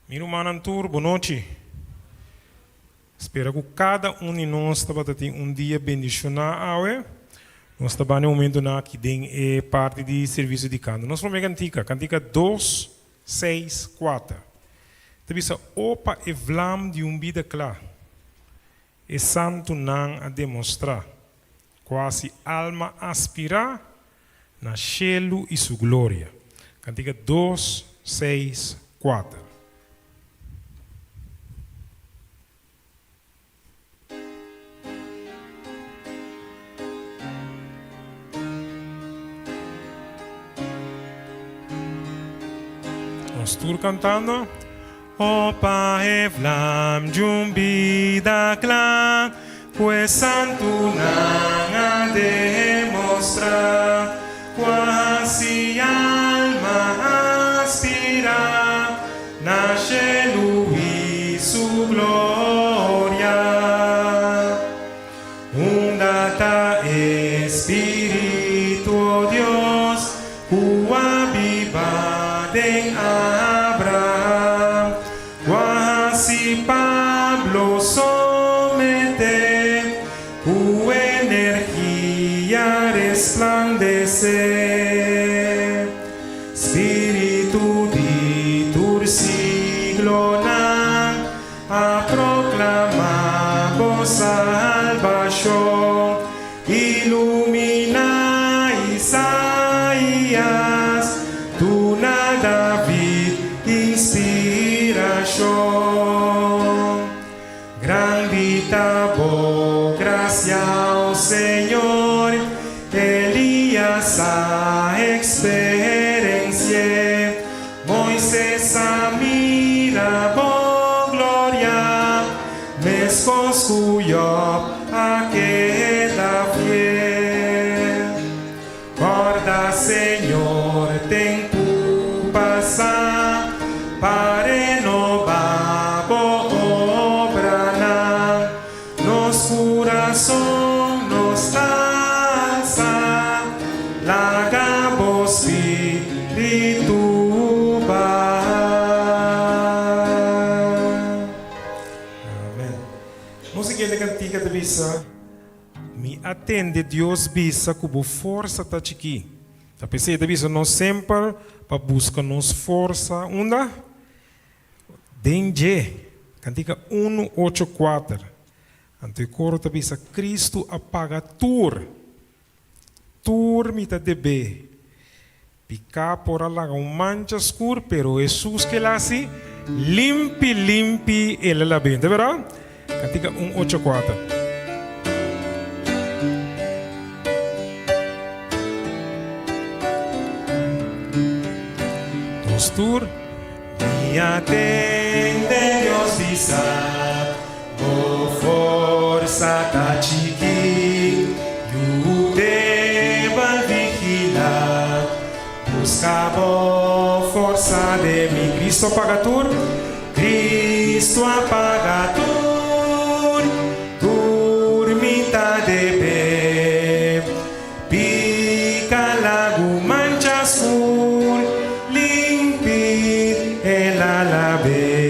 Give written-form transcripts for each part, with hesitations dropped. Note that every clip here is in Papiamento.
Mi rumannan tur, bonochi. Spera ku kada un di nos tabata tin un dia bendishoná awe. Nos ta bani momentunan aki den e parti di servisio di kanto. Nos promé kantika, kantika dos, seis, kuater, ta bisa, O pa e vlam di un bida kla, e santunan a demostrá, kua si alma aspirá Na shelu i su gloria. Kantika dos, seis, kuater. Nos tur kantando. O pa e vlam dj'un bida kla ku e santunan a demostrá, ku a hasi alma aspirá na shelu i su gloria. Unda ta e Spiritu, o Dios, ku a biba den Abraham, ku a hasi Pablo someté, ku energia resplandesé? Spiritu di tur siglonan, A proclama bo salbacion, Ilumina Isaías, duna David inspiracion. Grandi ta bo gracia, o Señor, Elías a experenci'é. Moises a mira bo gloria, meskos ku Job a keda fiel. Kòrda, Señor, tempu pasá, pa renobá bo obranan. Nos kurason nos ta alsa, laga bo spiritu baha. Amen. Nos siguiente kantika ta bisa, Mi a tende Dios bisa ku bo forsa ta chikí. Ta p'esei e ta bisa nos semper pa buska nos forsa unda? Den dje, kantika unu ocho kuater, anto e koro ta bisa, Kristu a paga tur, tur mi ta debé. Piká por a laga un mancha skur, pero Hesus ke el hasi? Limpi, limpi el a lab'é. Ta berdad? Kantika un ocho kuater. Nos tur. Mi a tende Dios bisa, Bo forsa ta chikí, yu debal vigilá, buska bo forsa den mi. Cristo a paga tur, Cristo a paga tur, tur mi ta debe. Pica lagu mancha scur, limpi el a lab'é.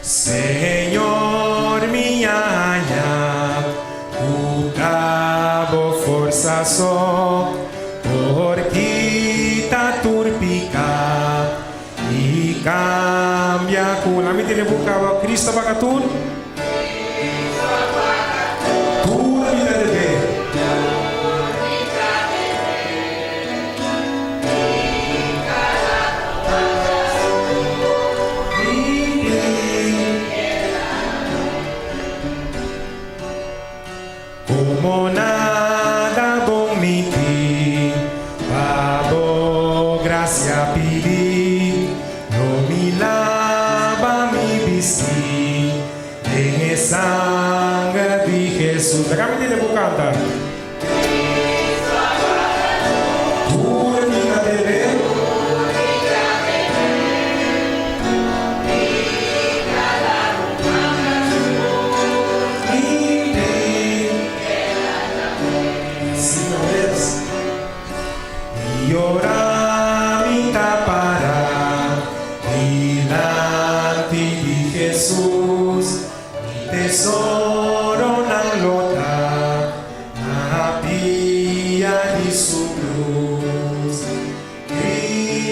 Señor mi a haña cu ta bo forsa so por kita tur pica y cambia cu la mi tene bu caba Cristo a paga tur. Tur mi ta debe. Como nada bon mi tin, pa bo gracia pidi, lo mi laba mi bisti den e sanger di Jesus. Laga mi tende bo canta. Tur mi ta debe.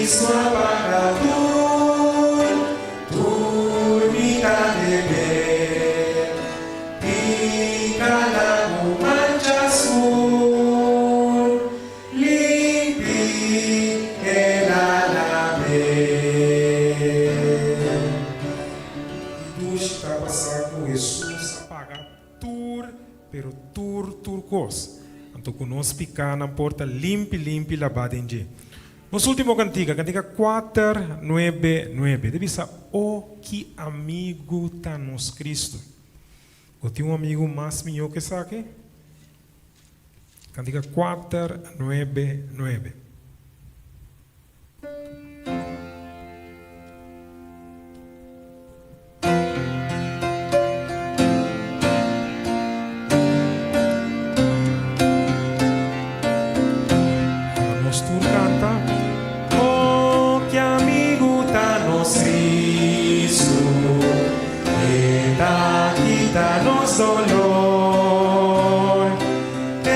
Cristo a paga tur, tur mi ta deber. Picanan cu mancha scur, limpi el a lab'é. Dushi ta pasa cu Jesus a paga tur, pero tur, tur cos. Anto cu nos picanan por ta limpi, limpi labá den dje. Nos ultimo cantica, cantica 499, ta bisa, O ki amigu ta nos Cristo. Bo tin un amigu mas mihó ku esaki? Kantika 499. Ora nos tur kanta. Oh, ki amigu ta nos Cristo, E ta kita nos dolor, E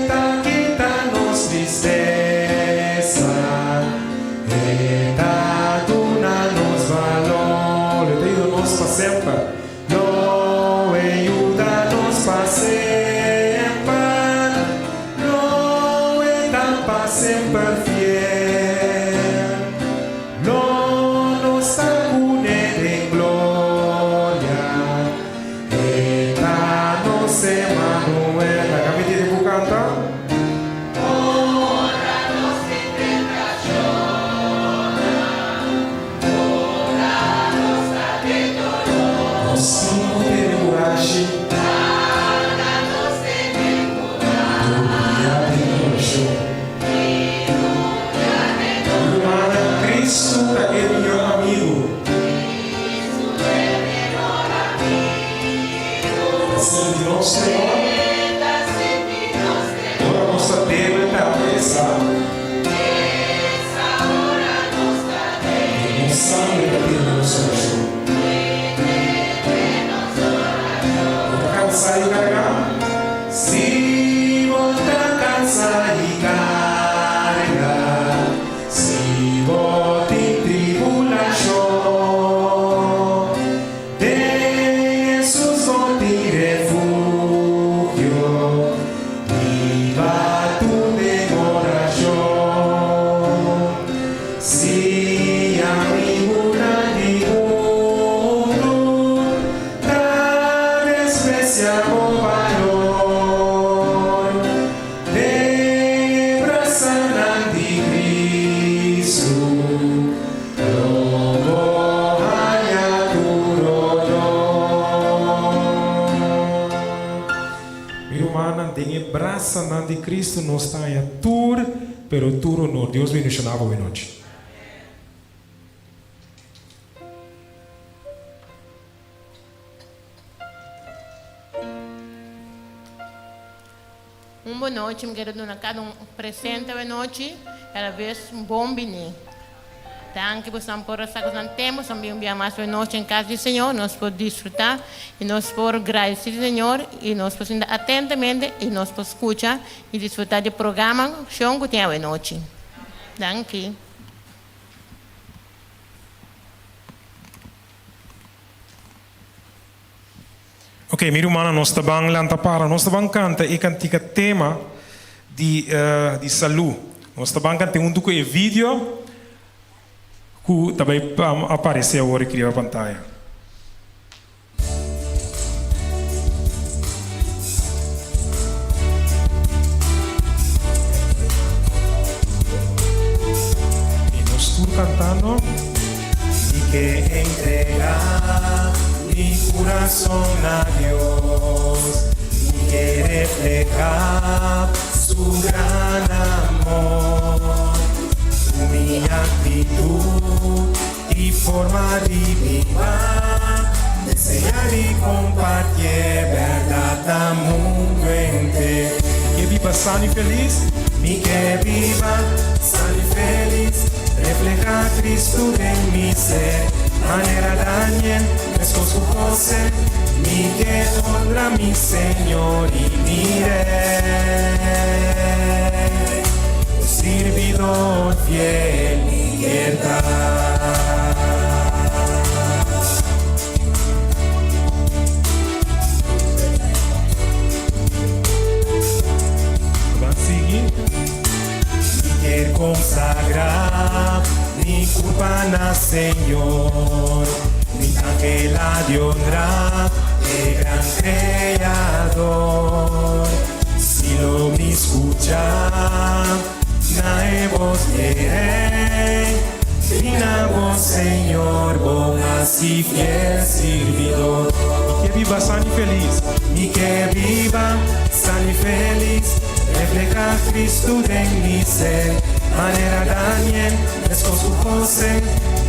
ta kita nos tristesa, E ta duna nos balor. E ta yuda nos pa semper. Lo e yuda nos pa semper, Lo e ta pa semper fiel. Lo nos ta kuné den gloria, E ta nos Emanuel. Laga mi tende ku kanta. Nos tin ku tene kurashi. Dor di den orashon. Rumannan, Kristu ta e mihó amigu. Ta sinti nos temor. Ora nos ta débil tambe e sa. Den nos sangre ta tene nos orashon. Bo ta kansa i kargá? Si bo ta kansa i kargá, si bo tin tribulashon, den Hesus bo tin refugio, Biba tur den orashon. Si amigunan di mundu ta desprecia bo balor, den e brasanan di Cristo lo bo haña tur honor. Mi rumannan, den e brasanan di Cristo nos ta haña tur, pero tur honor. Dios bendiciona bo awe nochi. Un bon nochi, mi kere duna kada un presente awe nochi y a la vez un bon bini. Danki bosan por a saca bosan tempo, bosan bin un bia mas awe nochi en casa di Señor, nos por disfruta y nos por gradeci di Señor y nos por sinta atentamente y nos por scucha y disfruta di programacion cu tin awe nochi. Danki. Ok, mi rumannan, nos ta ban lanta para, nos ta ban kanta e kantika tema di di salú. Nos ta ban kant'é huntu ku e video ku ta bai aparesé awor aki riba pantaya. I nos tur kantando. Mi ke entregá mi kurason na Dios, mi ke reflehá su gran amor. Ku mi aktitut i forma di biba, enseñar i kompartié bèrdat na mundu henter. Mi ke biba sano i felis, mi ke biba sano i felis. Reflehá Cristo den mi ser, manera Daniel, meskos ku José, mi ke honra mi Señor i mi Rey. Un sirbidor fiel. kier ta. Ban sigui. Mi kier konsagrá mi kurpa na Señor, mi anhela di honrá e gran Kreador. Si lo mi skucha na e bos di e Rei, Bina bo Señor, bon hasi fiel sirbidor. Mi ke biba san i felis. Mi ke biba san i felis, refleha Cristo den mi ser, manera Daniel, meskos ku Jose,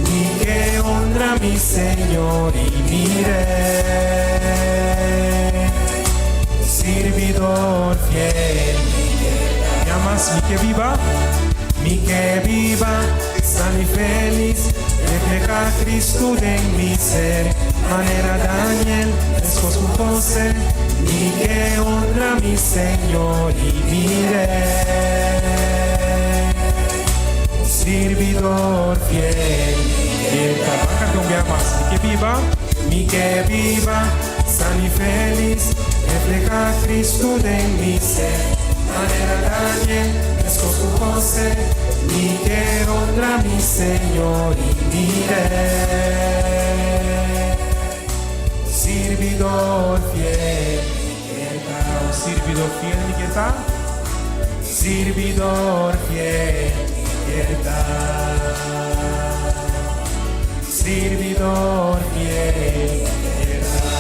mi ke honra mi Señor i mi Rey. Un sirbidor fiel mi ke ta. Mi amas, mi ke biba. Mi ke biba. Sali felis, refleha Cristo den mi ser, manera Daniel, meskos ku Jose, mi ke honra mi Señor i mi Rey. Un sirbidor fiel mi ke ta. Ban kanta un bia mas. Mi ke biba, mi ke biba, sali felis, refleha Cristo den mi ser, manera Daniel, meskos ku Jose, Mi ke honra mi Señor i mi Rey, Un sirbidor fiel mi kier ta. Un sirbidor fiel mi kier ta. Un sirbidor fiel mi kier ta. Un sirbidor fiel mi kier ta.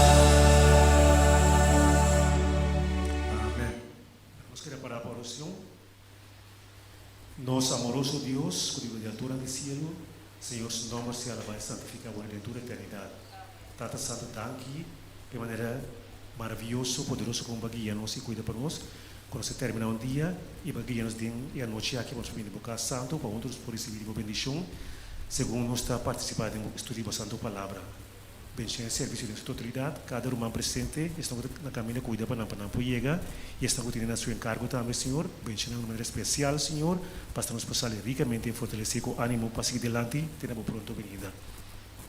Amen. Nos kere para pa oracion. Nos amoroso Dios cu biba di altura di cielo, Señor su nomber sea alaba y santifica awor y den tur eternidad. Tata Santo danki pa e manera maraviyoso, poderoso con bo a guia nos y cuida pa nos cu nos a termina un dia y bo a guia nos den e anochi aki pa nos por bini bo cas santo pa hunto nos por ricibi di bo bendicion segun nos ta participa den bo estudio di bo santo palabra. Benshen e servisio den su totalidat. Kada ruman presente, esnan ku ta na kaminda kuida pa nan pa nan por yega, i esnan ku tene na su enkargo tambe, Señor, benshen nan di manera spesial, Señor, pa asta nos por sali rikamente fortalesé ku ánimo pa sigui dilanti te na bo pronto benida.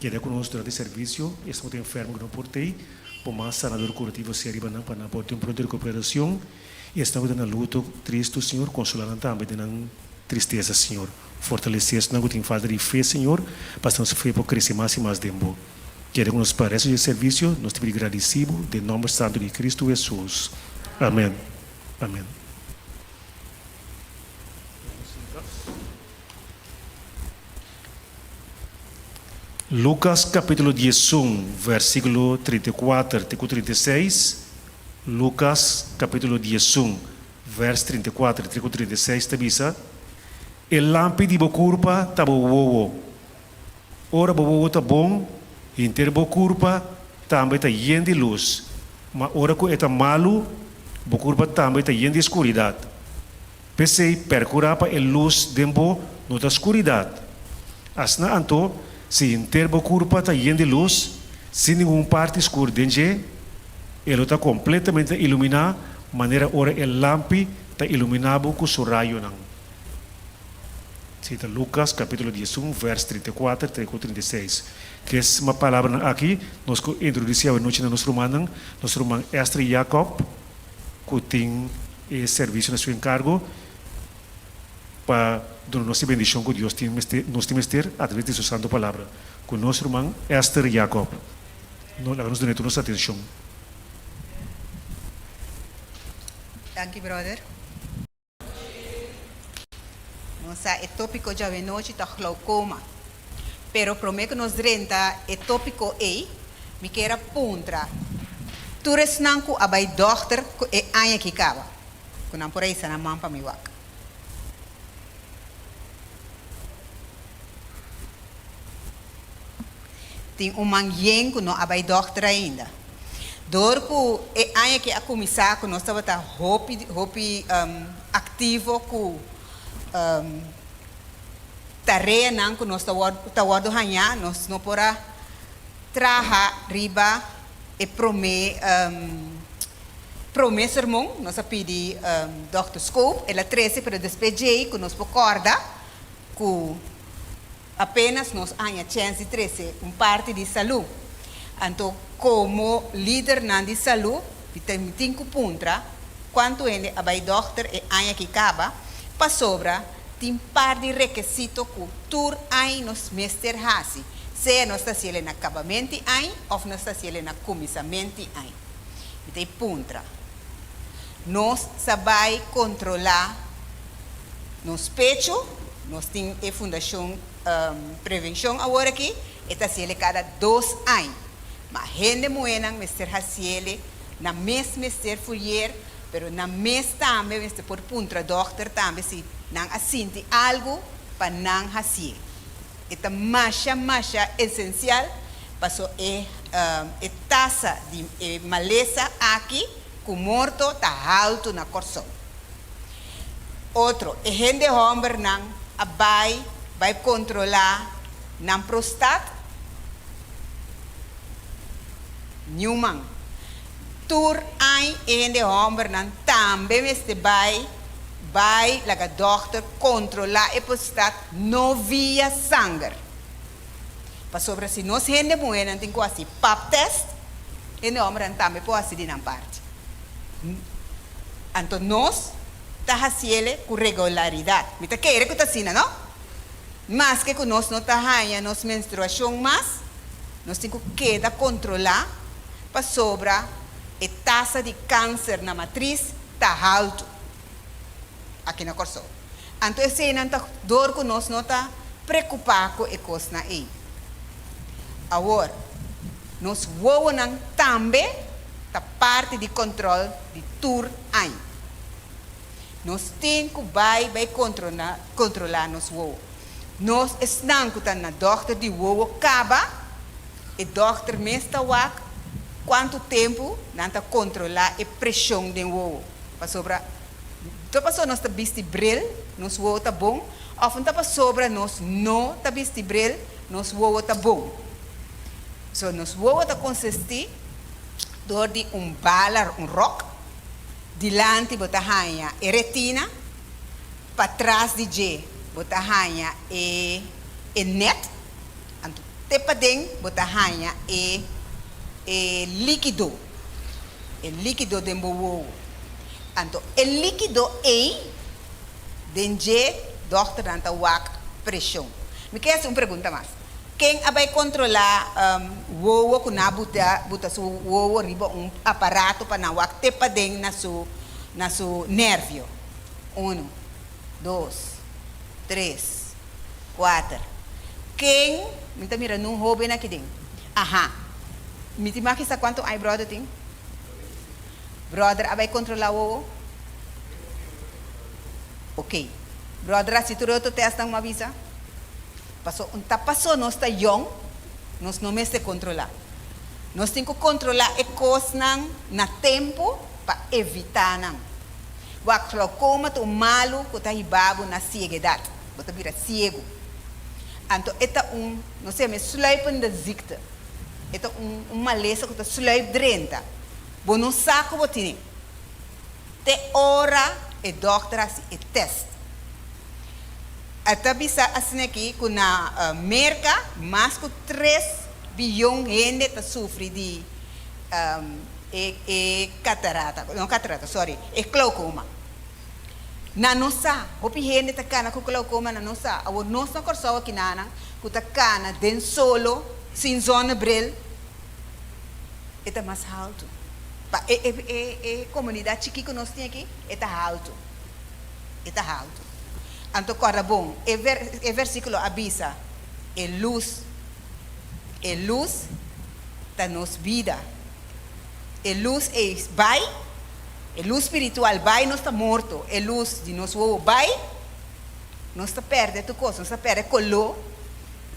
Keda ku nos durante e servisio, esnan ku ta enfermo ku no por tei, bo mas sanador kurativo sea riba nan pa nan por tin un pronto rekuperashon, i esnan ku ta na luto, tristu, Señor, konsolá nan tambe den nan tristesa, Señor. Fortalesé esnan ku tin falta di fe, Señor, pa asina nos fe por krese mas i mas den Bo. Kere ku nos pa resto di e servisio, nos ta pidi gradisí Bo den nòmber santu di Kristu Hesus. Amèn. Amèn. Lukas kapítulo 11, versíkulo 34 te ku 36, Lukas kapítulo 11, Vers 34 te ku 36 ta bisa, E lampi di bo kurpa ta bo wowo. Ora bo wowo ta bon, henter bo kurpa tambe ta yen di lus, ma ora ku e ta malu, bo kurpa tambe ta yen di skuridat. P'esei, perkurá pa e lus den bo no ta skuridat. Asina anto, si henter bo kurpa ta yen di lus, sin ningun parti skur den dje, E lo ta kompletamente iluminá manera ora e lampi ta iluminá bo ku su rayonan. Esei ta Lukas kapítulo 11 vèrs 34 te ku 36. Kes ma palabranan aki nos ku introdusí awe nochi na nos rumannan, nos ruman Esther Jacob ku tin e servisio na su enkargo pa duna nos e bendishon ku Dios tin mester nos tin mester atraves di su santu palabra. Ku nos ruman Esther Jacob. No laga nos duna tur nos atencion. Danki brother. Nos sa e topico djawe nochi ta glaucoma. Pero prome cu nos drenta e topico ey, mi kier a puntra tur esnan cu a bay dokter cu e aña aki caba, cu nan por a hisa nan man pa mi wak. Tin un man yen ku no a bai dòkter ainda. Dor ku e aña ki a kuminsá ku nos tabata hopi hopi aktivo ku tareanan ku nos ta wòrdu ta wòrdu hañá, nos no por a traha riba e promé promé sermon. Nos a pidi dòkter Scope, el a trese, pero despues djei ku nos por kòrda ku. Apenas nos a haña chèns di trese un parti di salú. Anto komo lidernan di salú mi ta mi tin ku puntra kuantu hende a bai dòkter e aña ki kaba pasobra tin par di rekesito ku tur añ nos mester hasi, sea nos ta hasiel na kabament'i añ òf nos ta hasiel na kuminsament'i añ. Mi ta puntra, nos sa bai kontrolá nos pechu? Nos tin e Fundashon Prevenshon awor aki, e ta hasiel kada dos añ. Ma hende muhénan mester hasiel, nan mes mester fuyer, pero nan mes tambe mester por puntra dòkter tambe si nan a sinti algu pa nan hasié. E ta masha masha esensial paso e e tasa di e malesa aki ku morto ta haltu na Kòrsou. Otro, e hende hòmbernan a bai bai kontrolá nan prostat? Newman, Tur añ e hende hòmbernan tambe mester bai bai laga dòkter kontrolá e prostat no via sanger. Pasobra si nos hende muhénan tin ku hasi pap test, hende hòmbernan tambe por hasi di nan parti. Anto nos ta hasiele ku regularidat. Mi ta kere ku ta asina, no? Maske ku nos no ta haña nos menstruashon mas, nos tin ku keda kontrolá pasobra e tasa di kanser na matris ta haltu aki na Kòrsou. Anto eseinan ta dor ku nos no ta prekupá ku e kosnan ei. Awor, nos wowonan tambe ta parti di kòntròl di tur aña. Nos tin ku bai bai kontrolá nos wowo. Nos esnan ku ta na dòkter di wowo kaba, e dòkter mes ta wak kuantu tempu nan ta kontrolá e preshon den wowo. Pasobra ta pasobra nos ta bisti bril, nos wowo ta bon, òf no ta pasobra nos no ta bisti bril, nos wowo ta bon. So, nos wowo ta konsistí dor di un bala, un ròk, dilanti bo ta haña e retina, patras di dje bo ta haña e e nèt, anto te paden bo ta haña e e líkido, e líkido den bo wowo. Anto e líkido ei den dje dòkternan ta wak preshon. Mi ke hasi un pregunta mas. Ken a bai kontrolá wowo ku nan a buta buta su wowo riba un aparato pa nan wak te paden na su na su nervio? Unu, dos, tres, kuater. Ken? Mi ta mira nun hóben aki den. Aha. Mi tin maki sa kuantu aña bròder tin? Bròder a bai kontrolá wowo? Oké. Bròder a hasi tur e otro tèstnan ku mi a bisa? Paso un ta paso nos ta yong, nos no mester kontrolá. Nos tin ku kontrolá e kosnan na tempu pa evitá nan. Wak, glaukoma ta un malu ku ta hiba bo na siegedat. Bo ta bira siegu. Anto e ta un, nos ta yama e sluipende ziekte. E ta un un malesa ku ta sluip drenta. Bo no sa ku bo tine te ora e dòkter hasi e tèst. A ta bisa asin'aki ku na Merka mas ku tres biyon hende ta sufri di e e katarata, no katarata, sorry, e glaukoma. Nan no sa, hopi hende ta kana ku glaukoma, nan no sa. Awor nos na Kòrsou akinanan ku ta kana den solo sin zonnebril, e ta mas haltu. Pa e e e komunidat chikí ku nos tin aki, e ta haltu. E ta haltu. Anto kòrda bon, e e versíkulo a bisa, E lus, e lus ta nos bida. E lus ei bai, e lus spiritual bai, nos ta morto. E lus di nos wowo bai, nos ta pèrdè tur kos. Nos ta pèrdè koló,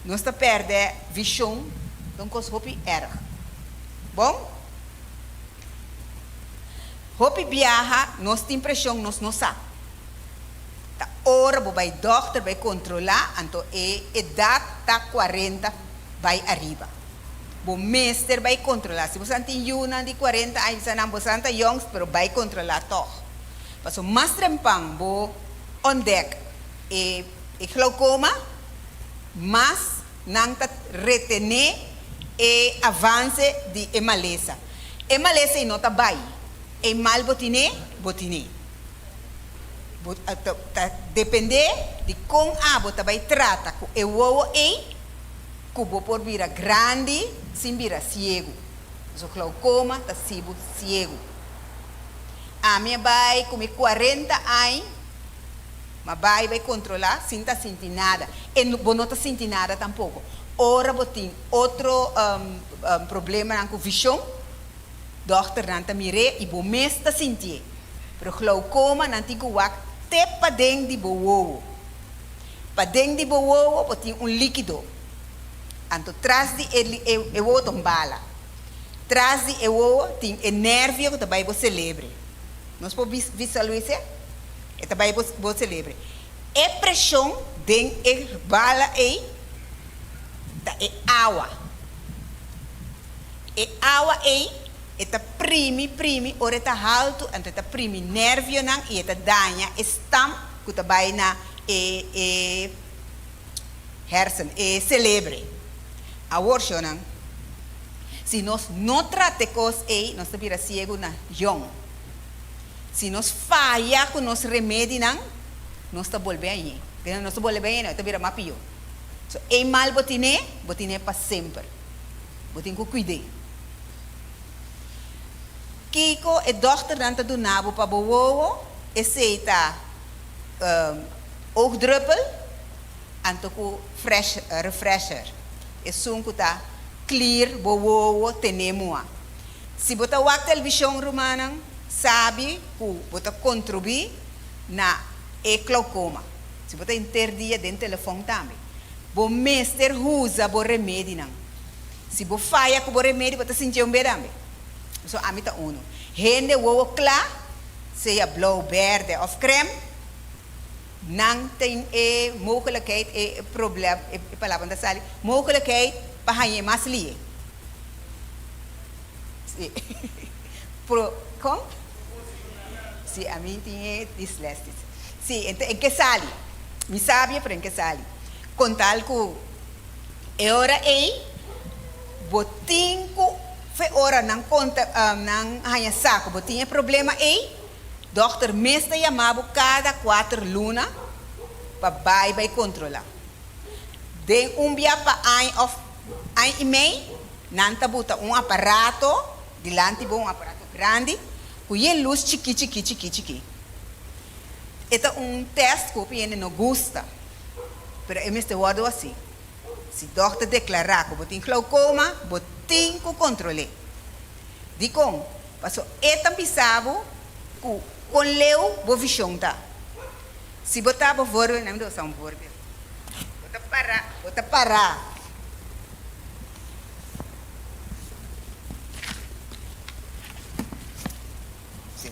nos ta pèrdè vishon, ta un kos hopi èrg. Bon? Hopi biaha nos tin preshon nos no sa. Ta ora bo bai dòkter bai kontrolá anto e edat ta kuarenta bai ariba. Bo mester bai kontrolá. Si bo san tin yunan di kuarenta aña bisa nan bo san ta yòngs pero bai kontrolá tòg. Pasobra mas trempan bo òntdèk e e glaukoma. mas nan ta retené e avanse di e malesa. E malesa ei no ta bai. E mal bo tin'é, bo tin'é. Bo ta dependé di kon abo ta bai trata ku e wowo ei ku bo por bira grandi sin bira siegu. Pasobra glaukoma ta hasi bo siegu. Ami a bai ku mi kuarenta aña, m'a bai bai kontrolá sin ta sinti nada. E bo no ta sinti nada tampoko. Ora bo tin otro problemanan ku vishon, Dòkternan ta mir'é i bo mes ta sintié. Pero glaukoma nan tin ku wak te paden di bo wowo. Paden di bo wowo bo tin un líkido. Anto tras di e e wowo ta un bala. Tras di e wowo tin e nervio ku ta bai bo selebre. Nos por visualis'é? E ta bai bo bo selebre. E preshon den e bala ei ta e awa. E awa ei, e ta primi, primi, ora e ta haltu, anto e ta primi nervionan i e ta daña e stam ku ta bai na e e hersen, e selebre. Awor, shonnan, si nos no trata e kos ei, nos ta bira siegu na yòn. Si nos faya ku nos remedinan, nos ta bolbe añ'é. Nos ta bolbe añ'é, no, e ta bira mas pió. So, e mal bo tin'é, bo tin'é pa semper. Bo tin ku kuid'é. Kiko e dòkternan ta duna bo pa bo wowo? Esei ta oogdruppel anto ku fresh refresher. Esun ku ta clear bo wowo tene mua. Si bo ta wak televishon rumannan, sabi ku bo ta kontribuí na e glaukoma. Si bo ta henter dia den telefòn tambe. Bo mester huza bo remedinan. Si bo faya ku bo remedi bo ta sinti un be tambe. So ami ta unu. Hende wowo kla, sea blou, berde of krem, nan tin e mogelijkheid, e problem, e palabra no ta sali, mogelijkheid pa hañ'e mas lihe. Si. Pro, kon? Si, ami tin e dyslexia. Si, ento en ke sali. Mi sabia pero en ke sali. Kon tal ku e ora ei bo tin ku fe ora nan konta nan haña sa ku bo tin e problema ei, dòkter mes ta yama bo kada kuater luna pa bai bai kontrolá. Den un bia pa aña òf aña i mei nan ta buta un aparato dilanti bo, un aparato grandi ku yen lus chikí chikí chikí chikí. E ta un test ku hopi hende no gusta, pero e mester wòrdu hasi. Si dòkter deklará ku bo tin glaukoma, bo tin ku kontrol'é. Dikon? Pasobra e ta bisa bo ku kon leu bo vishon ta. Si bo ta bovoorbeeld, nan mi ta usa un voorbeeld. Bo ta pará, bo ta pará. Sí.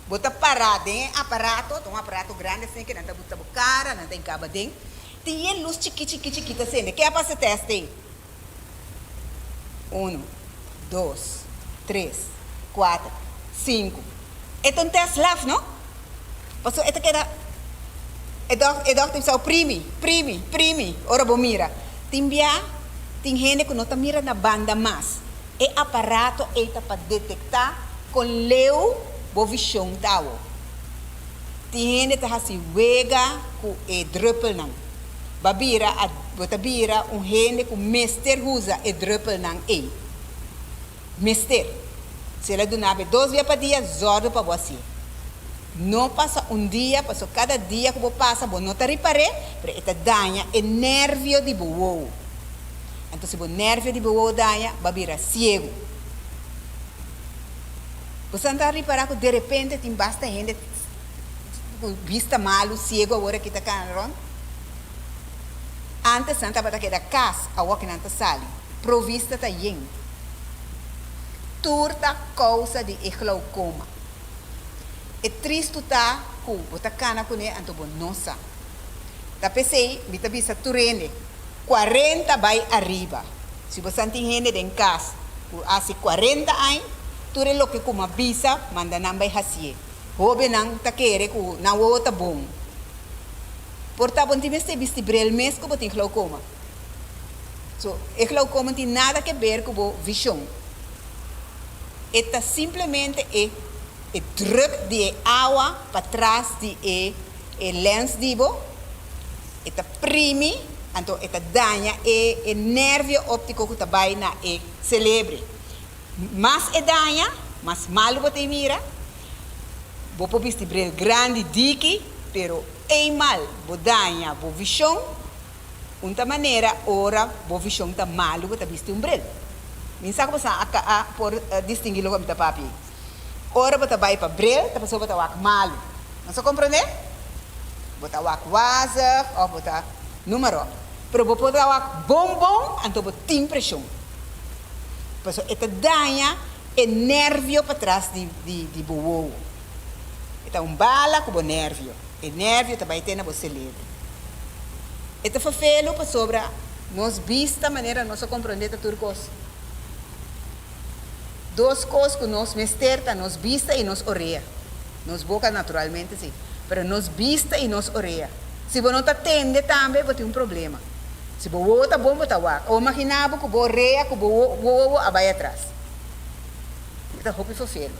Bo ta pará den e aparato, ta un aparato grandi asina ke nan ta buta bo kara, nan ta hinkaba den. Tin yen lus chikí chikí chikí ta sende. Ke a pasa tèst ei? Unu, dos, tres, kuater, sinku. E ta un tèst laf, no? Pasobra e ta keda, e dòk, e dòkter bisa bo primi, primi, primi, ora bo mira. Tin bia, tin hende ku no ta mira na banda mas. E aparato ei ta pa detektá kon leu bo vishon ta awo. Tin hende ta hasi wega ku e drùpelnan. Ba bira a bo ta bira un hende ku mester usa e drùpelnan ei. Mester. Si el a duna bo e dos bia pa dia, zòrdu pa bo hasié. No pasa un dia, pasobra kada dia ku bo pasa bo no ta ripar'é, pero e ta daña e nervio di bo wowo. Anto si bo nervio di bo wowo daña, bo a bira siegu. Bo sa ta ripará ku derepente tin basta hende ku bista malu, siegu awor aki ta kana rònt? Ántes nan tabata keda kas, awor ki nan ta sali. Provista ta yen. Tur ta kousa di e glaukoma. E tristu ta ku bo ta kana kuné anto bo no sa. Ta p'esei mi ta bisa tur hende, 40 bai ariba. Si bo san tin hende den kas ku hasi 40 añ, tur e loke ku m'a bisa, manda nan bai hasié. Hóbennan ta kere ku nan wowo ta bon. Por ta bo no tin mester bisti brel mes ku bo tin glaukoma. So, e glaukoma no tin nada ke ber ku bo vishon. E ta simplemente e e druk di e awa patras di e e lens di bo, e ta primi, anto e ta daña e e nervio optiko ku ta bai na e selebre. Mas e daña, mas malu bo ta e mira. Bo por bisti bril grandi diki, pero eenmaal bo daña bo vishon, Un ta manera ora bo vishon ta malu bo ta bisti un bril. Mi sa ku bo sa a por distingui loke mi ta papia ei. Ora bo ta bai pa bril ta pasobra bo ta wak malu. Nos a komprondé? Bo ta wak wazig òf bo ta numa ròp. Pero bo por ta wak bon bon anto bo tin preshon. Pasobra e ta daña e nervio patras di di bo wowo. E ta un bala ku bo nervio. E nervio ta bai te na bo celebro. E ta ferfelu pasobra nos bista manera nos a comprende ta tur cos. Dos cos cu nos mester ta nos bista y nos orea. Nos boca naturalmente si, pero nos bista y nos orea. Si bo no ta tende tambe bo tin un problema. Si bo wowo ta bon bo ta wak. Awor magina bo cu bo orea cu bo wowo a bai atras. E ta hopi ferfelu.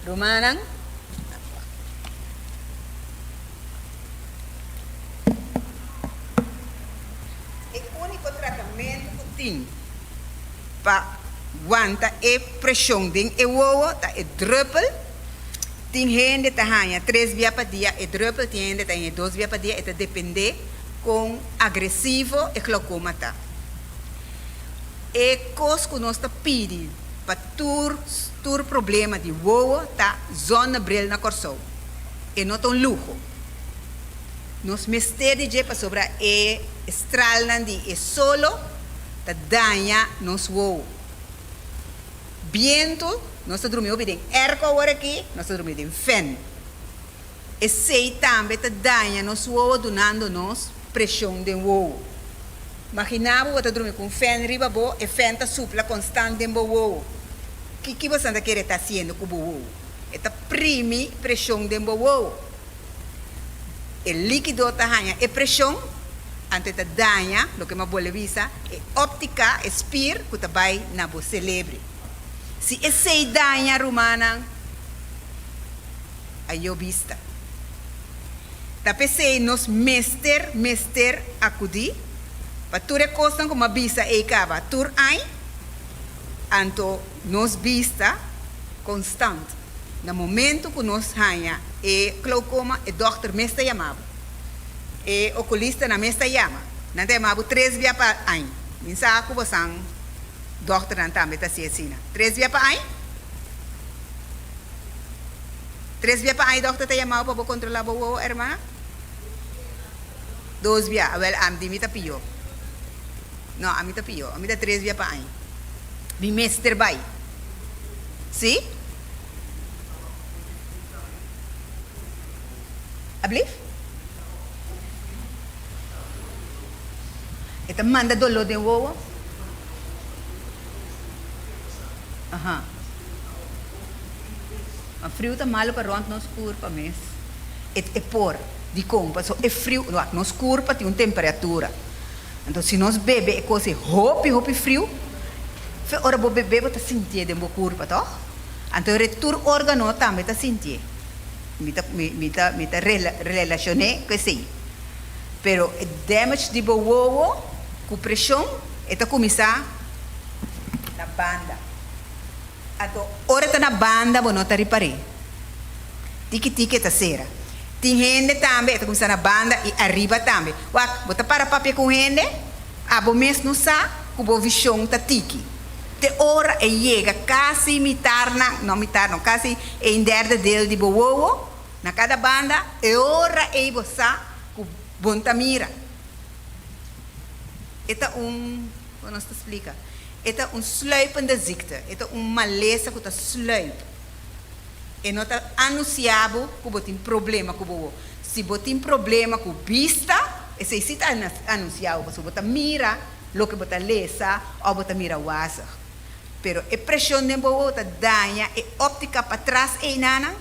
Rumannan. E úniko tratamentu ku tin pa wanta e preshon den e wowo ta e drùpel. Tin hende ta haña tres bia pa dia e drùpel, tin hende ta haña dos bia pa dia, e ta dependé kon agresivo e glaukoma ta. E kos ku nos ta pidi pa tur tur problema di wowo ta zonnebril na Kòrsou. E no ta un luho. Nos mester di dje pasobra e stralnan di e solo ta daña nos wowo. Bientu, nos ta drumi hopi den airco awor aki, nos ta drumi den fan. Esei tambe ta daña nos wowo dunando nos preshon den wowo. Magina bo bo ta drumi ku un fan riba bo, e fan ta supla konstant den bo wowo. Kiki bo san ta kere ta hasiendo ku bo wowo? E ta primi preshon den bo wowo. E líkido ta haña e preshon, anto e ta daña, loke mi a bolbe bisa, e óptika, e spier ku ta bai na bo selebre. Si esei daña, rumannan, ayo bista. Ta p'esei nos mester, mester akudí pa tur e kosnan ku mi a bisa ei kaba tur añ, anto nos bista konstant. Na momentu ku nos haña e glaukoma e dòkter mes ta yama bo. E okulistanan mes ta yama. Nan ta yama bo tres bia pa añ. Mi sa ku bosan dòkternan tambe ta hasi asina. Tres bia pa añ? Tres bia pa aña dokter ta yamao pa bo kontrola bo wowo, hermana? Dos bia. Awel, ami di mi ta pió. No, ami ta pió. Ami ta tres bia pa aña. Mi mester bai. Sí? Ablief? E ta manda doló den wowo? Aha. Ma friu ta malu pa rònt nos kurpa mes. E e por. Dikon? Pasobra e friu, wak, nos kurpa tin un temperatura. Anto si nos bebe e kos ei hopi hopi friu, fe ora bo bebe bo ta sintié den bo kurpa, tòg? Anto e tur órgano tambe ta sintié. Mi ta mi mi ta mi ta relashon'é ku esei. Pero e damage di bo wowo ku preshon e ta kuminsá na banda. Anto ora ta na banda bo no ta ripar'é. Tiki tiki e ta sera. Tin hende tambe e ta kuminsá na banda i ariba tambe. Wak, bo ta para papia ku un hende, abo mes no sa ku bo vishon ta tiki. Te ora e yega kasi mitar na, no mitar no, kasi e un derde deel di bo wowo na kada banda, e ora ei bo sa ku bo no ta mira. E ta un, kon nos ta splika? E ta un sluipende ziekte, e ta un malesa ku ta sluip. E no ta anunsiá bo ku bo tin problema ku bo wowo. Si bo tin problema ku bista, esei sí ta anunsiá bo pasobra bo ta mira loke bo ta lesa òf bo ta mira wazig. Pero e preshon den bo wowo ta daña e óptika patras einanan,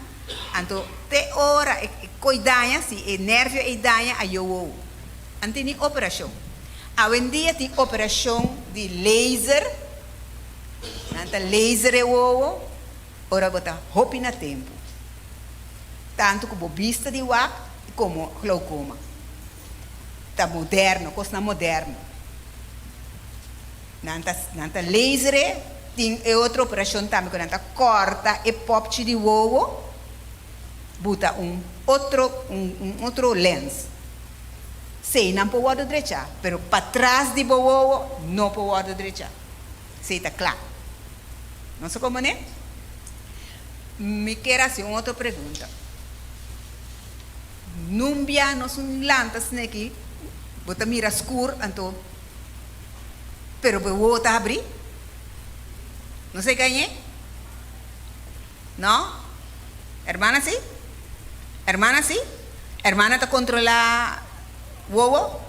anto te ora e koi daña, si e nervio ei daña, ayo wowo. Anto tin operashon. Awendia tin operashon di laser, nan ta laser e wowo ora bo ta hopi na tempu, tantu ku bo bista di wak komo glaukoma. Ta moderno, kosnan moderno. Nan ta nan ta laser e, tin e otro operashon tambe ku nan ta kòrta e pòpchi di wowo buta un otro un otro lens. Sey nan por wordo drecha, pero patras di bo wowo no por wordo drecha. Sey ta cla. No sa como ne? Mi kier haci un otro pregunta. Nun bia nos un lanta sneki, bo ta mira scur anto, pero bo wowo ta habri? No sa e cañe? No? Hermana si? Hermana si? Hermana ta controla wowo?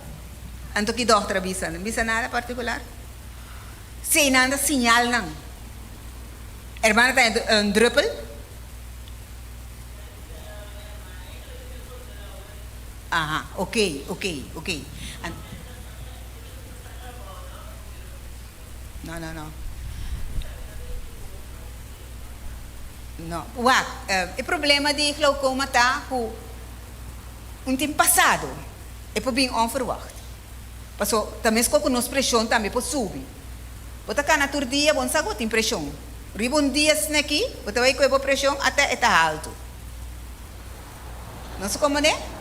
Anto ki dokter a bisa? No bisa nada particular. Si nan ta señal nan. Hermana ta un druppel? Aha, ok, ok, ok. No, no, no. No. Wak, e problema di glaucoma ta ku un tin pasado e por bin onverwacht. Paso ta meskos ku nos preshon tambe por subi. Bo ta kana tur dia, bo no sa ku bo tin preshon. Riba un dia sneki, bo ta bai kohe bo preshon ata e ta haltu. No sa komo ne?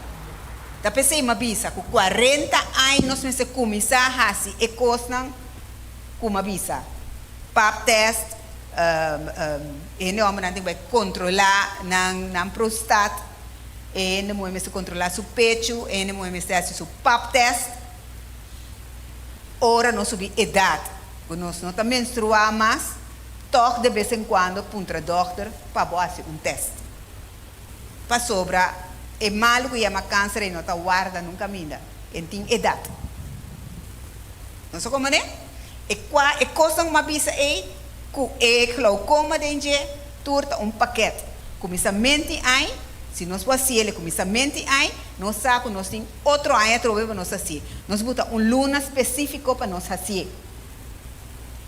Ta p'esei mi a bisa ku kuarenta aña nos mester kuminsá hasi e kosnan ku mi a bisa. Pap test, e hende hòmbernan tin ku bai kontrolá nan nan prostat, e hende muhé mester kontrolá su pechu, e hende muhé mester hasi su pap test. Ora nos subi edat ku nos no ta menstruá mas, tòg de bes en kuando puntra dòkter pa bo hasi un test. Pasobra e malu ku yama kanser ei no ta warda nunka minda, e tin edat. Nos a komprendé? E kua e kosnan ku mi a bisa ei ku e glaukoma den dje tur ta un pakèt. Kuminsamentu ai, si nos por hasiel e kuminsamentu ai, nos sa ku nos tin otro aña atrobe pa nos hasié. Nos buta un luna spesífiko pa nos hasié.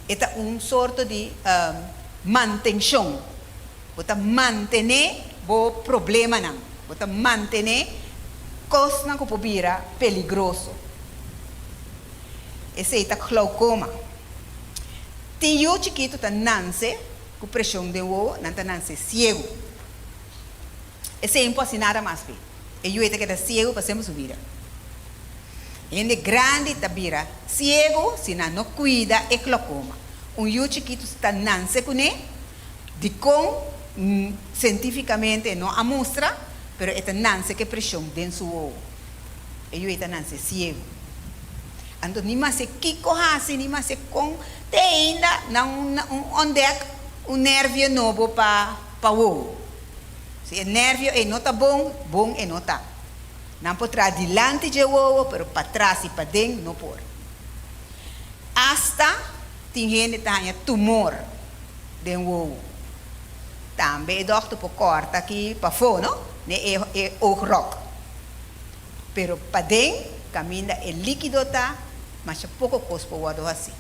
E ta un sorto di mantenshon. Bo ta mantené bo problemanan. Bo ta mantené kosnan ku por bira peligroso. Esei ta glaukoma. Tin yu chikitu ta nanse ku preshon den wowo, nan ta nanse siegu. Esei no por hasi nada mas p'e. E yu ei ta keda siegu pa semper su bida. Hende grandi ta bira siegu si nan no kuida e glaukoma. Un yu chikitu ta nanse kuné. Dikon? Sientifikamente e no a mustra, pero e ta nanse ku e preshon den su wowo. E yu ei ta nanse siegu. Anto ni mase kiko hasi, ni mase kon, te ainda nan un ontdek un nervio nobo pa pa wowo. Si e nervio ei no ta bon, bon e no ta. Nan por traha dilanti dje wowo, pero patras i paden no por. Asta tin hende ta haña tumor den wowo. Tambe e dòkter por kòrta aki pafó, no? Ne e e oogrok. Pero paden, kaminda e líkido ta, masha poko kos por wòrdu hasí.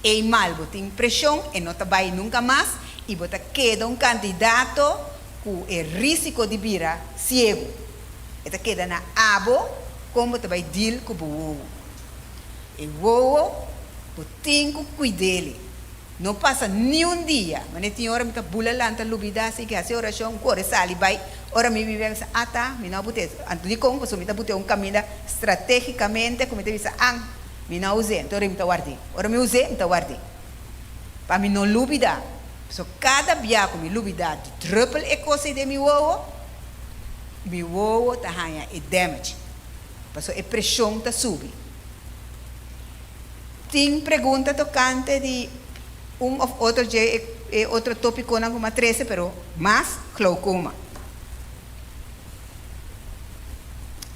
Ei mal bo tin preshon, e no ta bai nunka mas i bo ta keda un kandidato ku e rísiko di bira siegu. E ta keda na abo kon bo ta bai dil ku bo wowo. E wowo bo tin ku kuid'el. No pasa niun dia. Manera tin ora mi ta bula lanta lubida si ke hasi orashon, kore sali bai. Ora mi bibi mi bisa, ata, mi no a bute. Anto dikon? Pasobra mi ta bute un kaminda strategikamente ku mi ta bisa, an, mi no a us'é, anto ora mi ta ward'é. Ora mi us'é, mi ta ward'é. Pa mi no lubida. Pasobra kada bia ku mi lubida di druppel e kos ei den mi wowo, mi wowo ta haña e damage. Pasobra e preshon ta subi. Tin pregunta tokante di un of otro dje e otro topikonan ku mi a trese, pero mas glaukoma.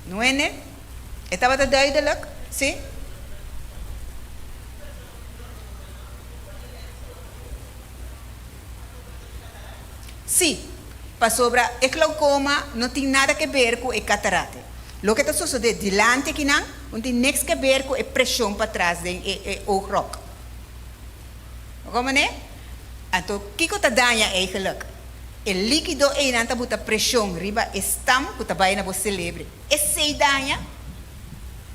Nuene, E tabata duidelik? Si? Si, pasobra e glaukoma no tin nada ke ber ku e katarate. Loke ta sosodé dilanti akinan no tin niks ke ber ku e preshon patras den e e oogrok. Bo komprendé? Anto kiko ta daña eigenlijk? E líkido einan ta buta preshon riba e stam ku ta bai na bo selebre. Esei daña,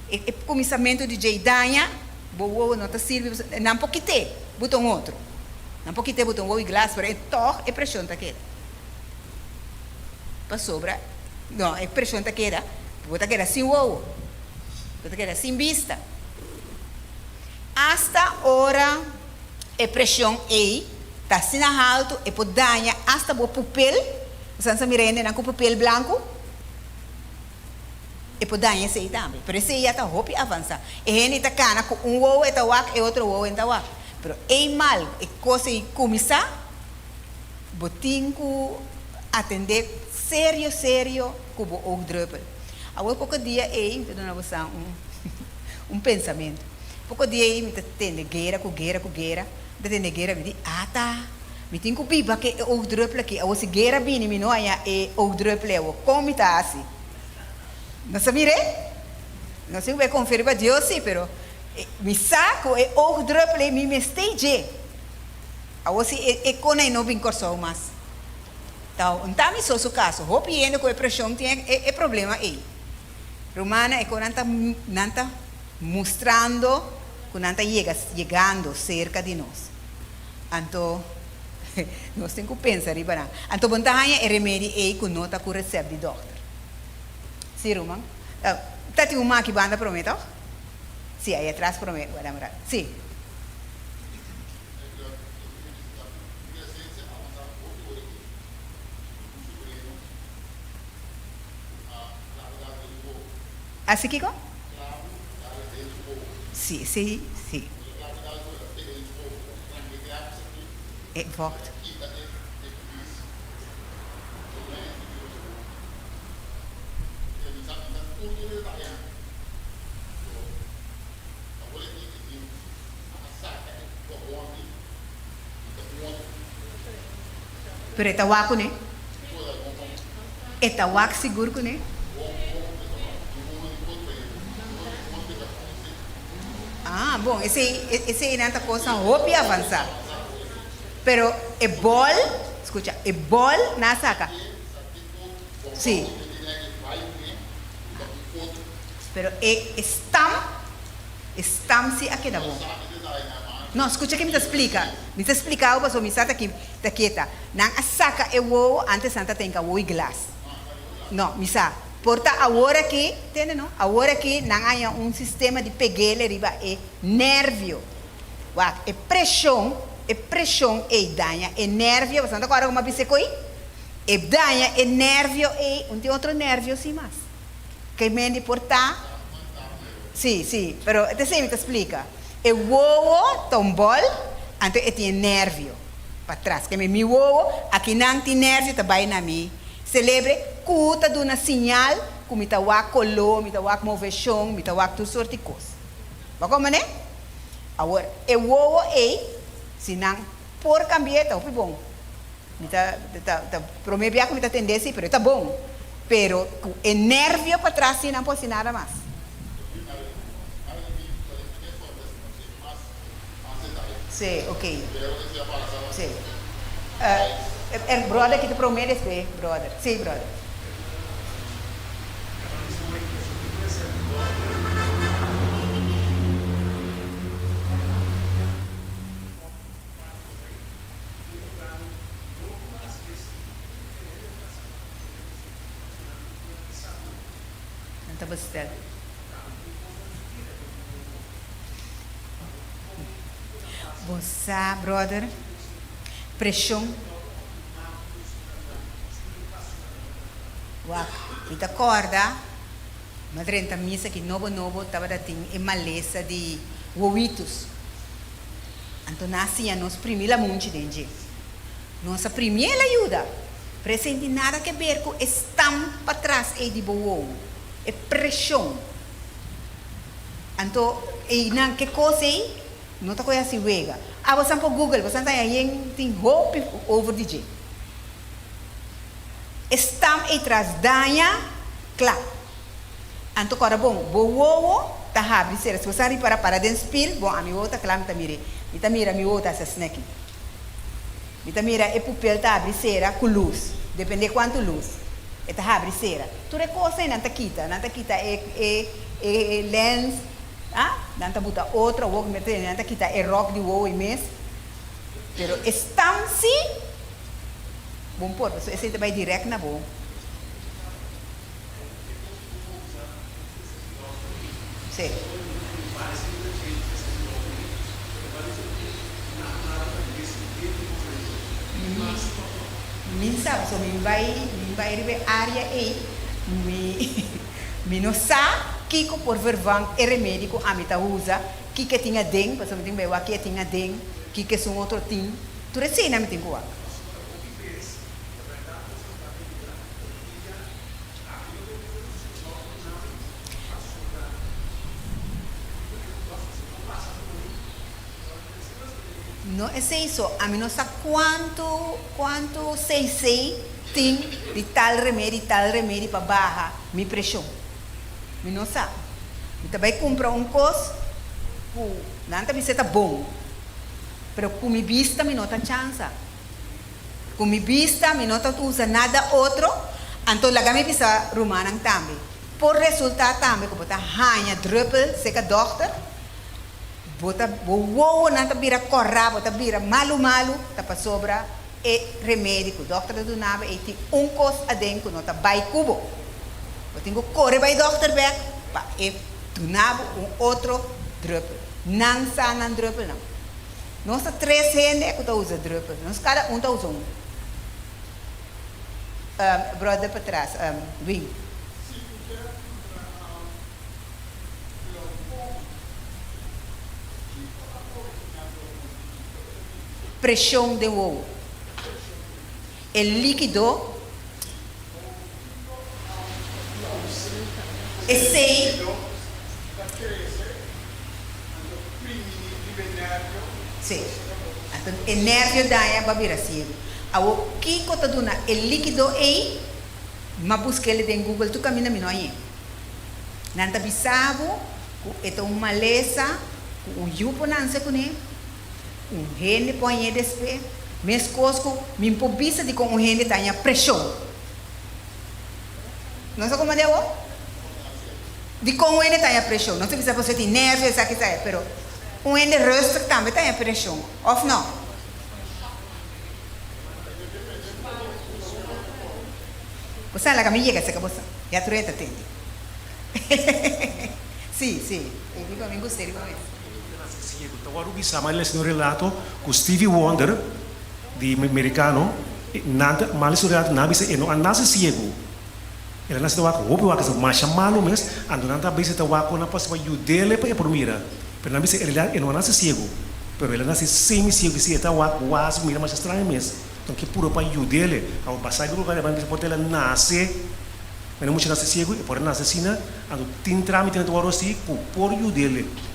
e e kuminsamentu di djei daña, bo wowo no ta sirbi, nan por kit'é buta un otro. Nan por kit'é buta un wowo di glas, pero e tòg e preshon ta keda. Pasobra, no, e preshon ta keda, bo ta keda sin wowo, bo ta keda sin bista. Asta ora e preshon ei ta asina haltu, e por daña asta bo pupil. Bo sa mira hendenan ku pupil blanku? E por daña esei tambe. Pero esei ya ta hopi avansá. E hende ta kana ku un wowo e ta wak, e otro wowo e no ta wak. Pero ei mal e kos ei kuminsá, bo tin ku atendé serio serio ku bo oogdruppel. Awor poko dia ei mi ta duna bo sa un un pensamentu. Poko dia ei mi ta tende guera ku guera ku guera, mi ta tende guera mi di ata mi tin ku biba ku e oogdruppel aki, awor si guera bini mi no haña e oogdruppel ei awor kon mi ta hasi? No sa mir'é? No si ku bo konfia riba Dios si pero mi sa ku e oogdruppel ei mi mester dje. Awor si e kona ei no bin Kòrsou mas. Ta un ta mi so su kaso. Hopi hende ku e preshon tin e problema ei. Rumannan e konan ta nan ta mustrando ku nan ta yega yegando serka di nos. Anto nos tin ku pensa riba nan. Anto bo no ta haña e remedi ei ku no ta ku resèpt di dòkter. Si ruman. Ta tin un maki banda promé tòg? Si, ei atras promé. Wèl amra. Si. Asi kiko? Si, si, si. E vocht. Pero e ta wak kuné. E ta wak sigur kuné. Ah, bon, esei, eseinan ta kosnan hopi avansá. Pero e bòl, skucha, e bòl nan a saka. Sí. Pero e stam. E stam si a keda bon. No, skucha ke mi ta splika. Mi ta splika bo pasobra mi sa ta ki ta keta. Nan a saka e wowo, antes nan ta tenka wowo i glas. No, mi sa. Por ta awor aki, tende no, awor aki nan a haña un sistema di peg'el riba e nervio. Wak, e preshon, e preshon ei daña e nervio, pasobra nan ta kòrda ku mi a bisa e koi? E daña e nervio ei, un tin otro nervio sin mas. Ke mendi por ta? Sí, sí, pero ta esei mi ta splika. E wowo ta un bòl, anto e tin e nervio patras. Ke mi wowo, akinan tin nervio ta bai na mi selebre ku ta duna siñal ku mi ta wak koló, mi ta wak moveshon, mi ta wak tur sort di kos. Bo a komprendé? Awor, e wowo ei, si nan por kambi'é ta hopi bon. Mi ta ta ta prome bia ku mi ta tende si pero e ta bon pero ku e nervio patras si nan por hasi nada mas. Si ok si e brother ki ta prome despues brother si brother. Nan ta bestel. Bo sa, brother, preshon. Wak, mi ta kòrda, mi a drenta misa ki nobo nobo tabata tin e malesa di wowitus. Anto nan a siña nos primi lamunchi den dje. Nos a primi el a yuda. Pero esei no tin nada ke ber ku e stam patras ei di bo wowo, e preshon. Anto einan ke kos ei no ta koe hasi wega. A bosan por google, bosan ta haña yen tin hopi over di dje. E stam ei tras daña, kla. Anto kòrda bon, bo wowo ta habri sera. Si bo sa ripara para den spil, bon ami wowo ta kla mi ta mir'é. Mi ta mira mi wowo ta hasi asina aki. Mi ta mira e pupil ta habri sera ku lus, dependé kuantu lus, e ta habri sera. Tur e kos ei nan ta kita, nan ta kita e e e lens, ah, nan ta buta otro awor ku mi ta tende nan ta kita e ròk di wowo ei mes. Pero e stam sí, bon por, pasobra esei ta bai dirèkt na bo. Sí. Mi sa, pasobra mi bai, mi bai riba e área ei, mi, mi no sa kiko por vervang e remedi ku ami ta usa, kiko e tin aden, pasobra mi tin bai wak ki e tin aden, kiko esun otro tin, tur eseinan mi tin ku wak. No esei so, ami no sa kuantu kuantu cc tin di tal remedi tal remedi pa baha mi preshon. Mi no sa. Mi ta bai kumpra un kos ku nan ta bisa ta bon, pero ku mi bista mi no ta chansa. Ku mi bista mi no ta usa nada otro, anto laga mi bisa rumannan tambe. Por resultá tambe ku bo ta haña drùpel seka dòkter, bo ta bo wowonan ta bira kòrá, bo ta bira malu malu, ta pasobra e remedi ku dòkter ta duna bo ei tin un kos aden ku no ta bai ku bo. Bo tin ku kore bai dòkter bèk pa e duna bo un otro drùpel. Nan sa nan drùpelnan. Nos ta tres hende ku ta usa drùpel. Nos kada un ta usa un. Brother patras, Win. Preshon den wowo. E líkido. Esei. Sí. Anto e nervio daña bo a bira ciego. Awor kico ta duna e likido ei? M'a busquele den Google tur caminda mi no hañ'é. Nan ta bisa bo cu e ta un malesa cu un yu por nance cune, un hende por hañ'é despe, mescos cu mi por bisa dicon un hende ta haña presion. No sa como di awor? Dikon un hende ta haña preshon? Nos ta bisa pasobra tin nervio esaki esaya, pero un hende rustig tambe ta haña preshon, òf no? Bo sa laga mi yega serka bo sa. Ya tur hende ta tende. Sí, sí, e di pa mi gusta riba mes. Ta wòrdu bisa ma el a hasi un relato ku Stevie Wonder di merikano, nan ta mal su relato, nan a bisa e no a nase siegu. El a nase ta wak hopi wak, masha malu mes, anto nan ta bisa ta wak kon a pasa pa yud'el pa e por mira. Pero nan bisa en realidad e no a nase siegu, pero el a nase semi siegu, si e ta wak was mira masha straño mes. Enton ke puru pa yud'el. Awor basa e lugar e ban bisa por ta el a nase, mene mucha nase siegu, e por a nase asina, anto tin tramite nan ta wòrdu hasi ku por yud'el.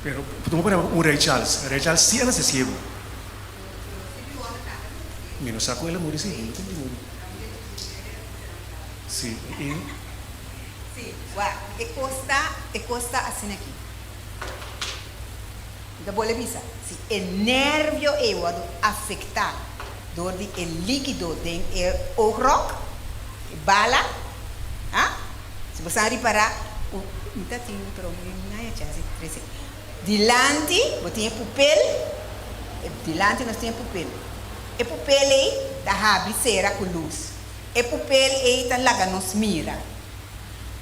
Pero tuma por ehempel un Ray Charles, Ray Charles si a nase siegu. Mi no sa ku el a muri si, mi no tin di muri. Si, i. Si, wak, e kos ta, e kos ta asina aki. Mi ta bole bisa, si e nervio ei wòrdu afektá dor di e líkido den e oogrok, e bala, ha? Si bo sa ripará, u, mi ta tin, pero mi no haña chèns di trese. Dilanti bo tin e pupel, e dilanti nos tin e pupel. E pupel ei ta habri sera ku lus. E pupel ei ta laga nos mira.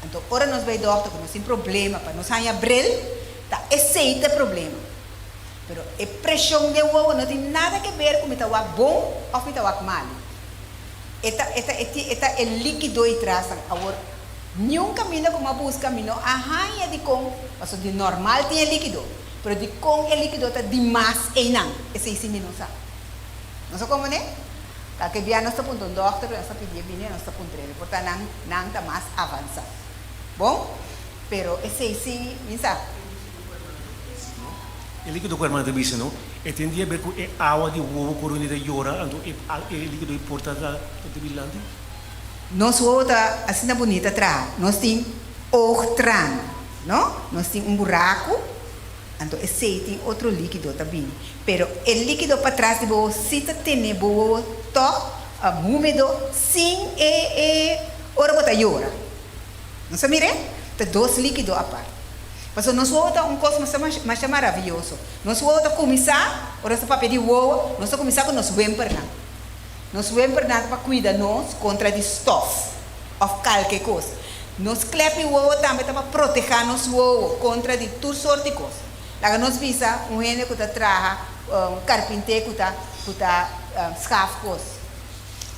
Anto ora nos bai dòkter ku nos tin problema pa nos haña bril, ta esei ta e problema. Pero e preshon den wowo no tin nada ke ber ku mi ta wak bon òf mi ta wak malu. E ta e ta e ta e líkido ei tras nan. Awor. Niun kaminda ku mi a buska mi no a haña dikon, pasobra di normal tin e líkido, pero dikon e líkido ta dimas einan, esei sí mi no sa. No sa komo ne? Kalke bia nos ta puntra un dòkter, nos ta pidié bini, nos ta puntr'é, por ta nan nan ta mas avansá. Bon, pero esei sí mi sa. E líkido ku hermana ta bisa no, e tin di haber ku e awa di wowo ku runi ta yora, anto e líkido ei por ta ta dilanti? Nos wowo ta asina bunita traha. Nos tin oogtraan, no? Nos tin un buraku, anto esei tin otro líkido ta bini. Pero e líkido patras di bo wowo sí ta tene bo wowo tòg húmedo sin e e ora bo ta yora. Nos a mir'é? Ta dos líkido apart. Pasobra nos wowo ta un kos masha masha maravioso. Nos wowo ta kuminsá, ora nos ta papia di wowo, nos ta kuminsá ku nos wempernan. Nos wempernan ta pa kuida nos kontra di stòf òf kalke kos. Nos klèp di wowo tambe ta pa protehá nos wowo kontra di tur sort di kos. Laga nos bisa un hende ku ta traha, un karpinté ku ta ku ta skaf kos.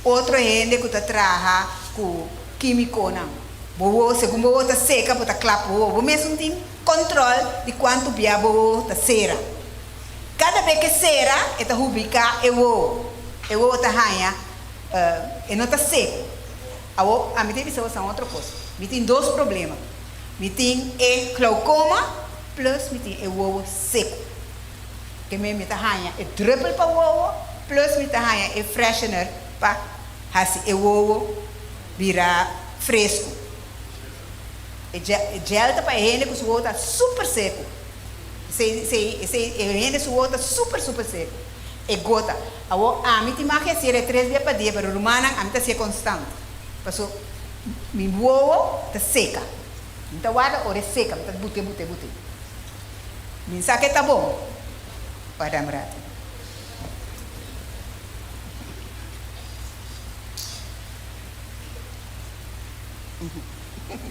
Otro hende ku ta traha ku kímikonan. Bo wowo, segun bo wowo ta seka, bo ta klap bo wowo. Bo mesun tin kòntròl di kuantu bia bo wowo ta sera. Kada be ke sera, e ta hubiká e wowo. E wowo ta haña, e no ta seku. Awor, ami ta bisa boso un otro kos. Mi tin dos problema. Mi tin e glaukoma plus mi tin e wowo seku. Ke mi mi ta haña e druppel pa wowo plus mi ta haña e freshener pa hasi e wowo bira fresku. E gel ta pa e hende ku su wowo ta super seku. Esei esei esei e hende su wowo ta super super seku. E gota. Awor ami tin mag hasier e tres bia pa dia pero rumannan ami ta hasier konstant. Paso mi wowo ta seka. Mi ta warda ora e seka mi ta bute bute bute. Mi sa ke ta bon. Warda un rato.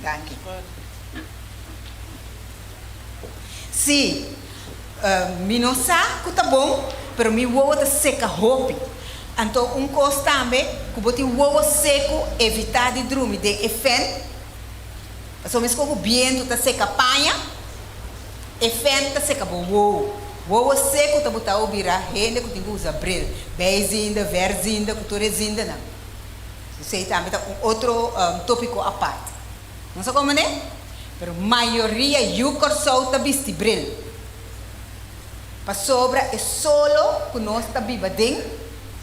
Danki. Sí, mi no sa ku ta bon, pero mi wowo ta seka hopi. Anto un kos tambe, ku bo tin wowo seku, evitá di drumi den e fen. Pasobra meskos ku bientu ta seka paña, E fen ta seka bo wowo. Wowo seku ta buta bo bira hende ku tin ku usa bril, bijziende, verziende, ku tur e zindenan. Esei tambe ta un otro topiko apart. No sa komo ne? Pero mayoria yu Kòrsou ta bisti bril. Pasobra e solo ku nos ta biba den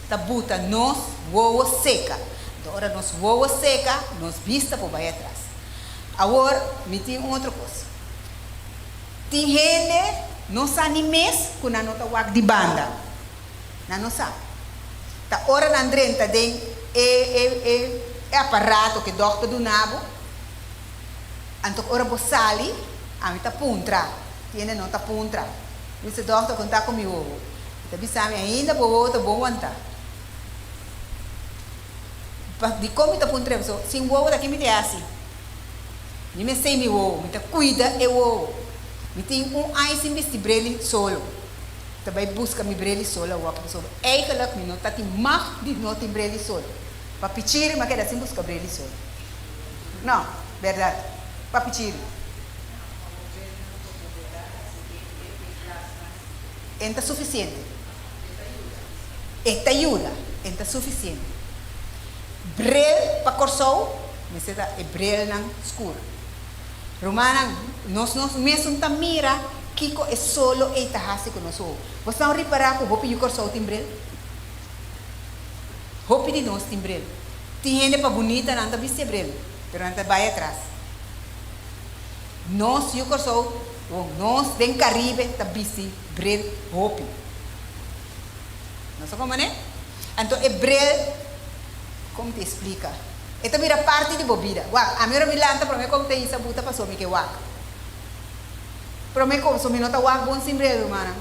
ta buta nos wowo seka. Anto ora nos wowo seka, nos bista por bai atras. Awor mi tin un otro kos. Tin hende no sa ni mes ku nan no ta wak di banda. Nan no sa. Ta ora nan drenta den e e e e aparato ku e dòkter duna bo, anto ora bo sali, ami ta puntra. Tin hende no ta puntra. Mi bisa, Dòkter, kon ta ku mi wowo? E ta bisa mi, Ainda bo wowo ta bon wantá. Dikon mi ta puntra e? Pasobra sin wowo ta ki mi ta hasi? Mi mester mi wowo, mi ta cuida e wowo. Mi tin un aña sin bisti breli solo. Mi ta bay busca mi breli solo awor pasobra eigenlijk mi no ta tin mag di no tin breli solo. Pa pichiri mi a keda sin busca breli solo. No, berdad. Pa pichiri. En ta suficiente. E ta yuda. En ta suficiente. Brel pa Corsou mester ta e brelnan skur. Rumannan, nos nos mesun ta mira kiko e solo ei ta hasi ku nos oho. Bos nan ripará ku hopi yu Kòrsou tin brel? Hopi di nos tin brel. Tin hende pa bunita nan ta bisti e brel, pero nan ta bai atras. Nos yu Kòrsou, bon, nos den Karibe ta bisti brel hopi. Nos a komo ne? Anto e brel, kon mi ta esplika? E ta bira parti di bo bida. Wak, ami ora mi lanta prome kon mi ta hisa buta paso mi ke wak. Prome kon, so mi no ta wak bon sin brel, rumannan.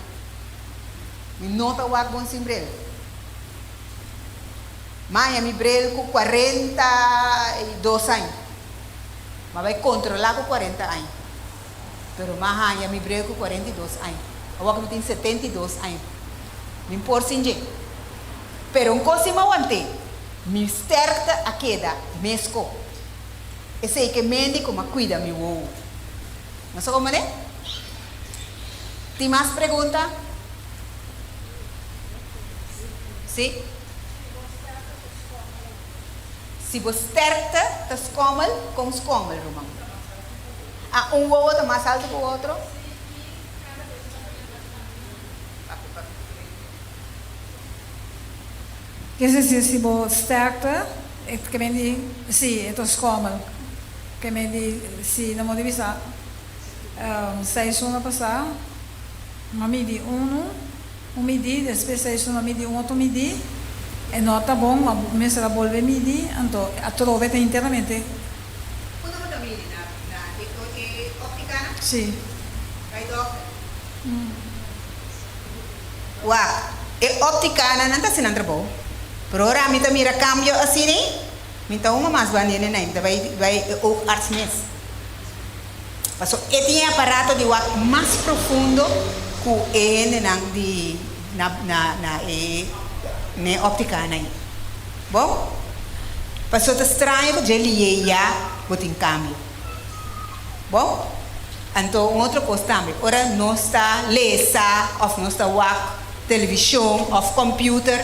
Mi no ta wak bon sin brel. Maña mi brel ku 42 aña. M'a bai kontrolá ku 40 aña. Pero m'a haña mi brel ku 42 aña. Awor ku mi tin 72 aña. Mi por sin dje. Pero un kos si m'a want'é, mi sterkte a keda mesko. Esei ke mendi ku m'a kuida mi wowo. Nos a komprendé? Tin mas pregunta? Sí? Si bo sterkte ta skommel, kon skommel, ruman? A Un wowo ta mas altu ku otro? Es decir, si bo sterkte E ke men di, si, e ta skommel. Ke men di, si, na moda di bisa, seis luna pasá, m'a midi unu, un midi, despues seis luna midi un otro midi, e no ta bon, m'a mester a bolbe midi, anto atrobe ta internamente. Unda bo ta midi? Na na e e optica nan? Si. Bai dokter. Wak, e optica nan nan ta haci nan trabou. Pero ora mi ta mira cambio asina ei, mi ta hunga mas banda hende nan, mi ta bai bai e oogarts mes. Paso e tin e aparato di wak mas profundo cu e hendenan di na na na e na e optica nan ei. Bon? Paso ta straño cu dje liye ya bo tin cambio. Bon? Anto un otro cos tambe, ora nos ta lesa of nos ta wak television of computer,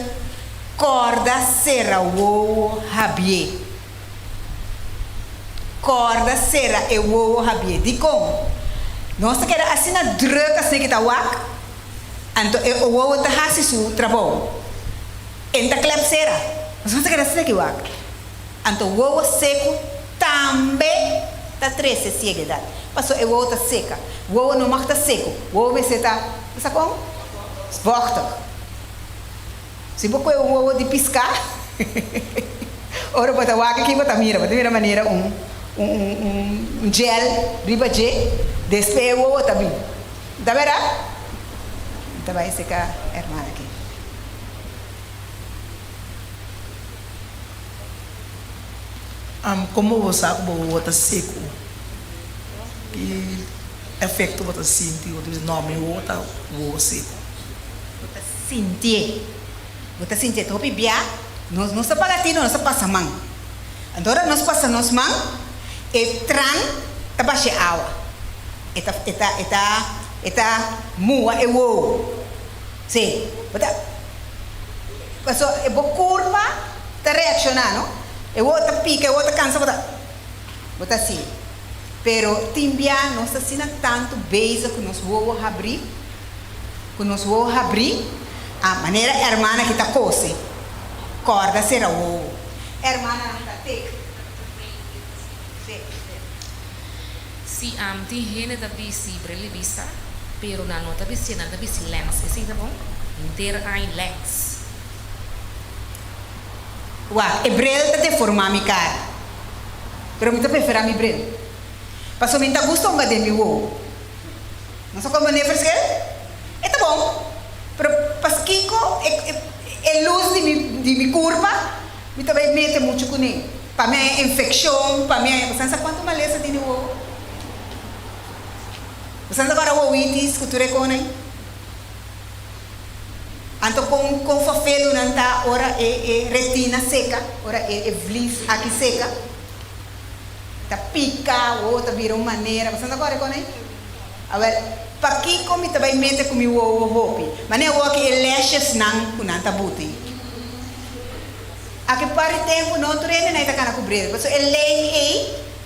corda cera wowo habié. Corda cera e wowo habié. Dicon? Nos ta keda asina druk asina ki ta wak, anto e wowo ta haci su trabou. E no ta klep cera. Nos ta keda asina ki wak. Anto wowo seku tambe ta trese sieguedat. Paso e wowo ta seka. Wowo no mag ta seku. Wowo mester ta, bo sa kon? Vochtig. Si bo koe un wowo di piská, ora bo ta wak aki bo ta mira, bo ta mira manera un un gel riba dje, despues e wowo ta bin. Ta bèrdat? Mi ta bai seka hermana aki. Am, Komo bo sa ku bo wowo ta seku? Ki efekto bo ta sinti? Bo ta bisa, No, mi wowo ta wowo seku. Bo ta sintié. Bo ta sintié. Ta hopi bia nos no sa paga tino, nos ta pasa man. Anto ora nos pasa nos man, e tran ta basha e awa. E ta, e ta, e ta, e ta muha e wowo. Sí, bo ta. Paso e bo kurpa ta reakshoná, no? E wowo ta pika, e wowo ta kansa, bo ta bo ta hasi. Pero tin bia nos ta asina tantu bezig ku nos wowo habrí, ku nos wowo habrí, a manera e hermana ki ta kose, kòrda sera wowo. E hermananan ta tek. Sí. Si am tin hende ta bisti bril di bista, pero nan no ta bistié, nan ta bisti lens. Esei ta bon? Henter aña lens. Wak, e bril ta deformá mi kara. Pero mi ta preferá mi bril. Pasobra mi no ta gusta hunga den mi wowo. No sa komprendé e verschil? E ta bon, pero paskiko e lus di mi di mi kurpa mi ta bai mete muchu kuné. Pa mi haña infekshon, pa mi haña, boso sa kuantu malesa tin di wowo? Boso sa kòrda wowitis ku tur e kon ei? Anto kon kon fafelunan ta ora e e retina seka, ora e e vlies aki seka? Ta pika, wowo ta bira un manera, boso ta kòrda e kon ei? Awel, pakiko mi ta bai mete ku mi wowo hopi? Manera awor ki e lashesnan ku nan ta buti. Aki par di tempu no tur hende nan ta kana ku bril, pasobra e lei ei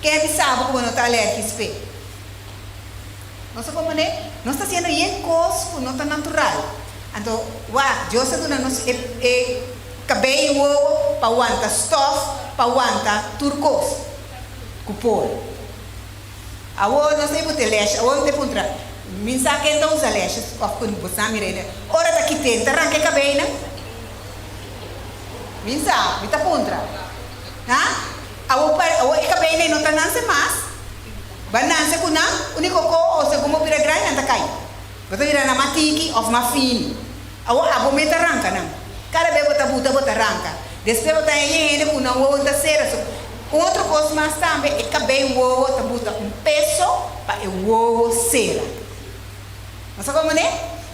ken bisa bo ku bo no ta alergis p'e. Nos ta komprendé? Nos ta hasiendo yen kos ku no ta natural. Anto, wak, Dios a duna nos e e kabei i wowo pa wanta stòf, pa wanta tur kos ku por. Awor nos ta e buta e lèsh, awor mi ta puntra, mi sa ken ta usa lèsh òf ku bo sa mira e ora ta kit'é, ta ranka e kabeinan? Mi sa, mi ta puntra. Ha? Awor pa, awor e kabeinan no ta nanse mas? Ba nanse ku nan, uniko ko o segun bo bira grandi nan ta kai. Bo ta bira nan mas tiki òf mas fini. Awor abo mes ta ranka nan. Kada bes bo ta buta bo ta ranka. Despues bo ta haña hende ku nan wowo ta sera. So, un otro kos mas tambe, e kabei wowo ta buta un peso pa e wowo sera. Bo sa komo ne?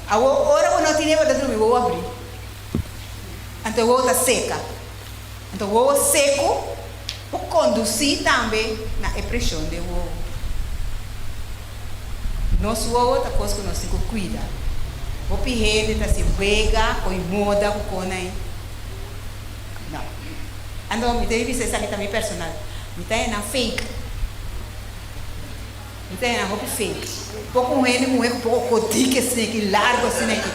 Awor ora bo no tine bo ta drumi wowo abrí. Anto e wowo ta seka. Anto wowo seku por kondusí tambe na e preshon den wowo. Nos wowo ta kos ku nos tin ku kuida. Hopi hende ta hasi wega ku e moda ku kon ei. No. Anto mi ta bisa esaki ta mi personal. Mi ta hena fake. Mi ta hena hopi fake. Poko un hende muhé ku poko kodik esei aki largu asina aki.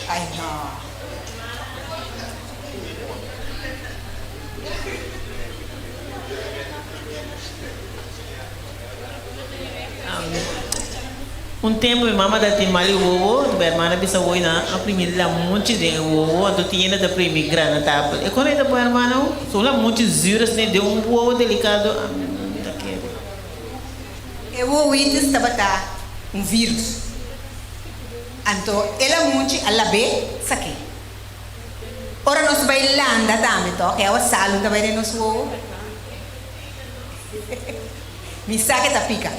Ay no. Un tempu mi mama ta tin mal e wowo, anto mi hermana bisa woi nan a primi lamunchi den e wowo, anto tin hende ta primi granatapel. E kon e ta bon hermano? So un lamunchi zuur asina den un wowo delicado, ami no ta kere. E wowitis tabata un virus. Anto e lamunchi a lab'é sak'é. Ora nos bai landa tambe tòg, e awa salu ta bai den nos wowo. Mi sa ke ta pika.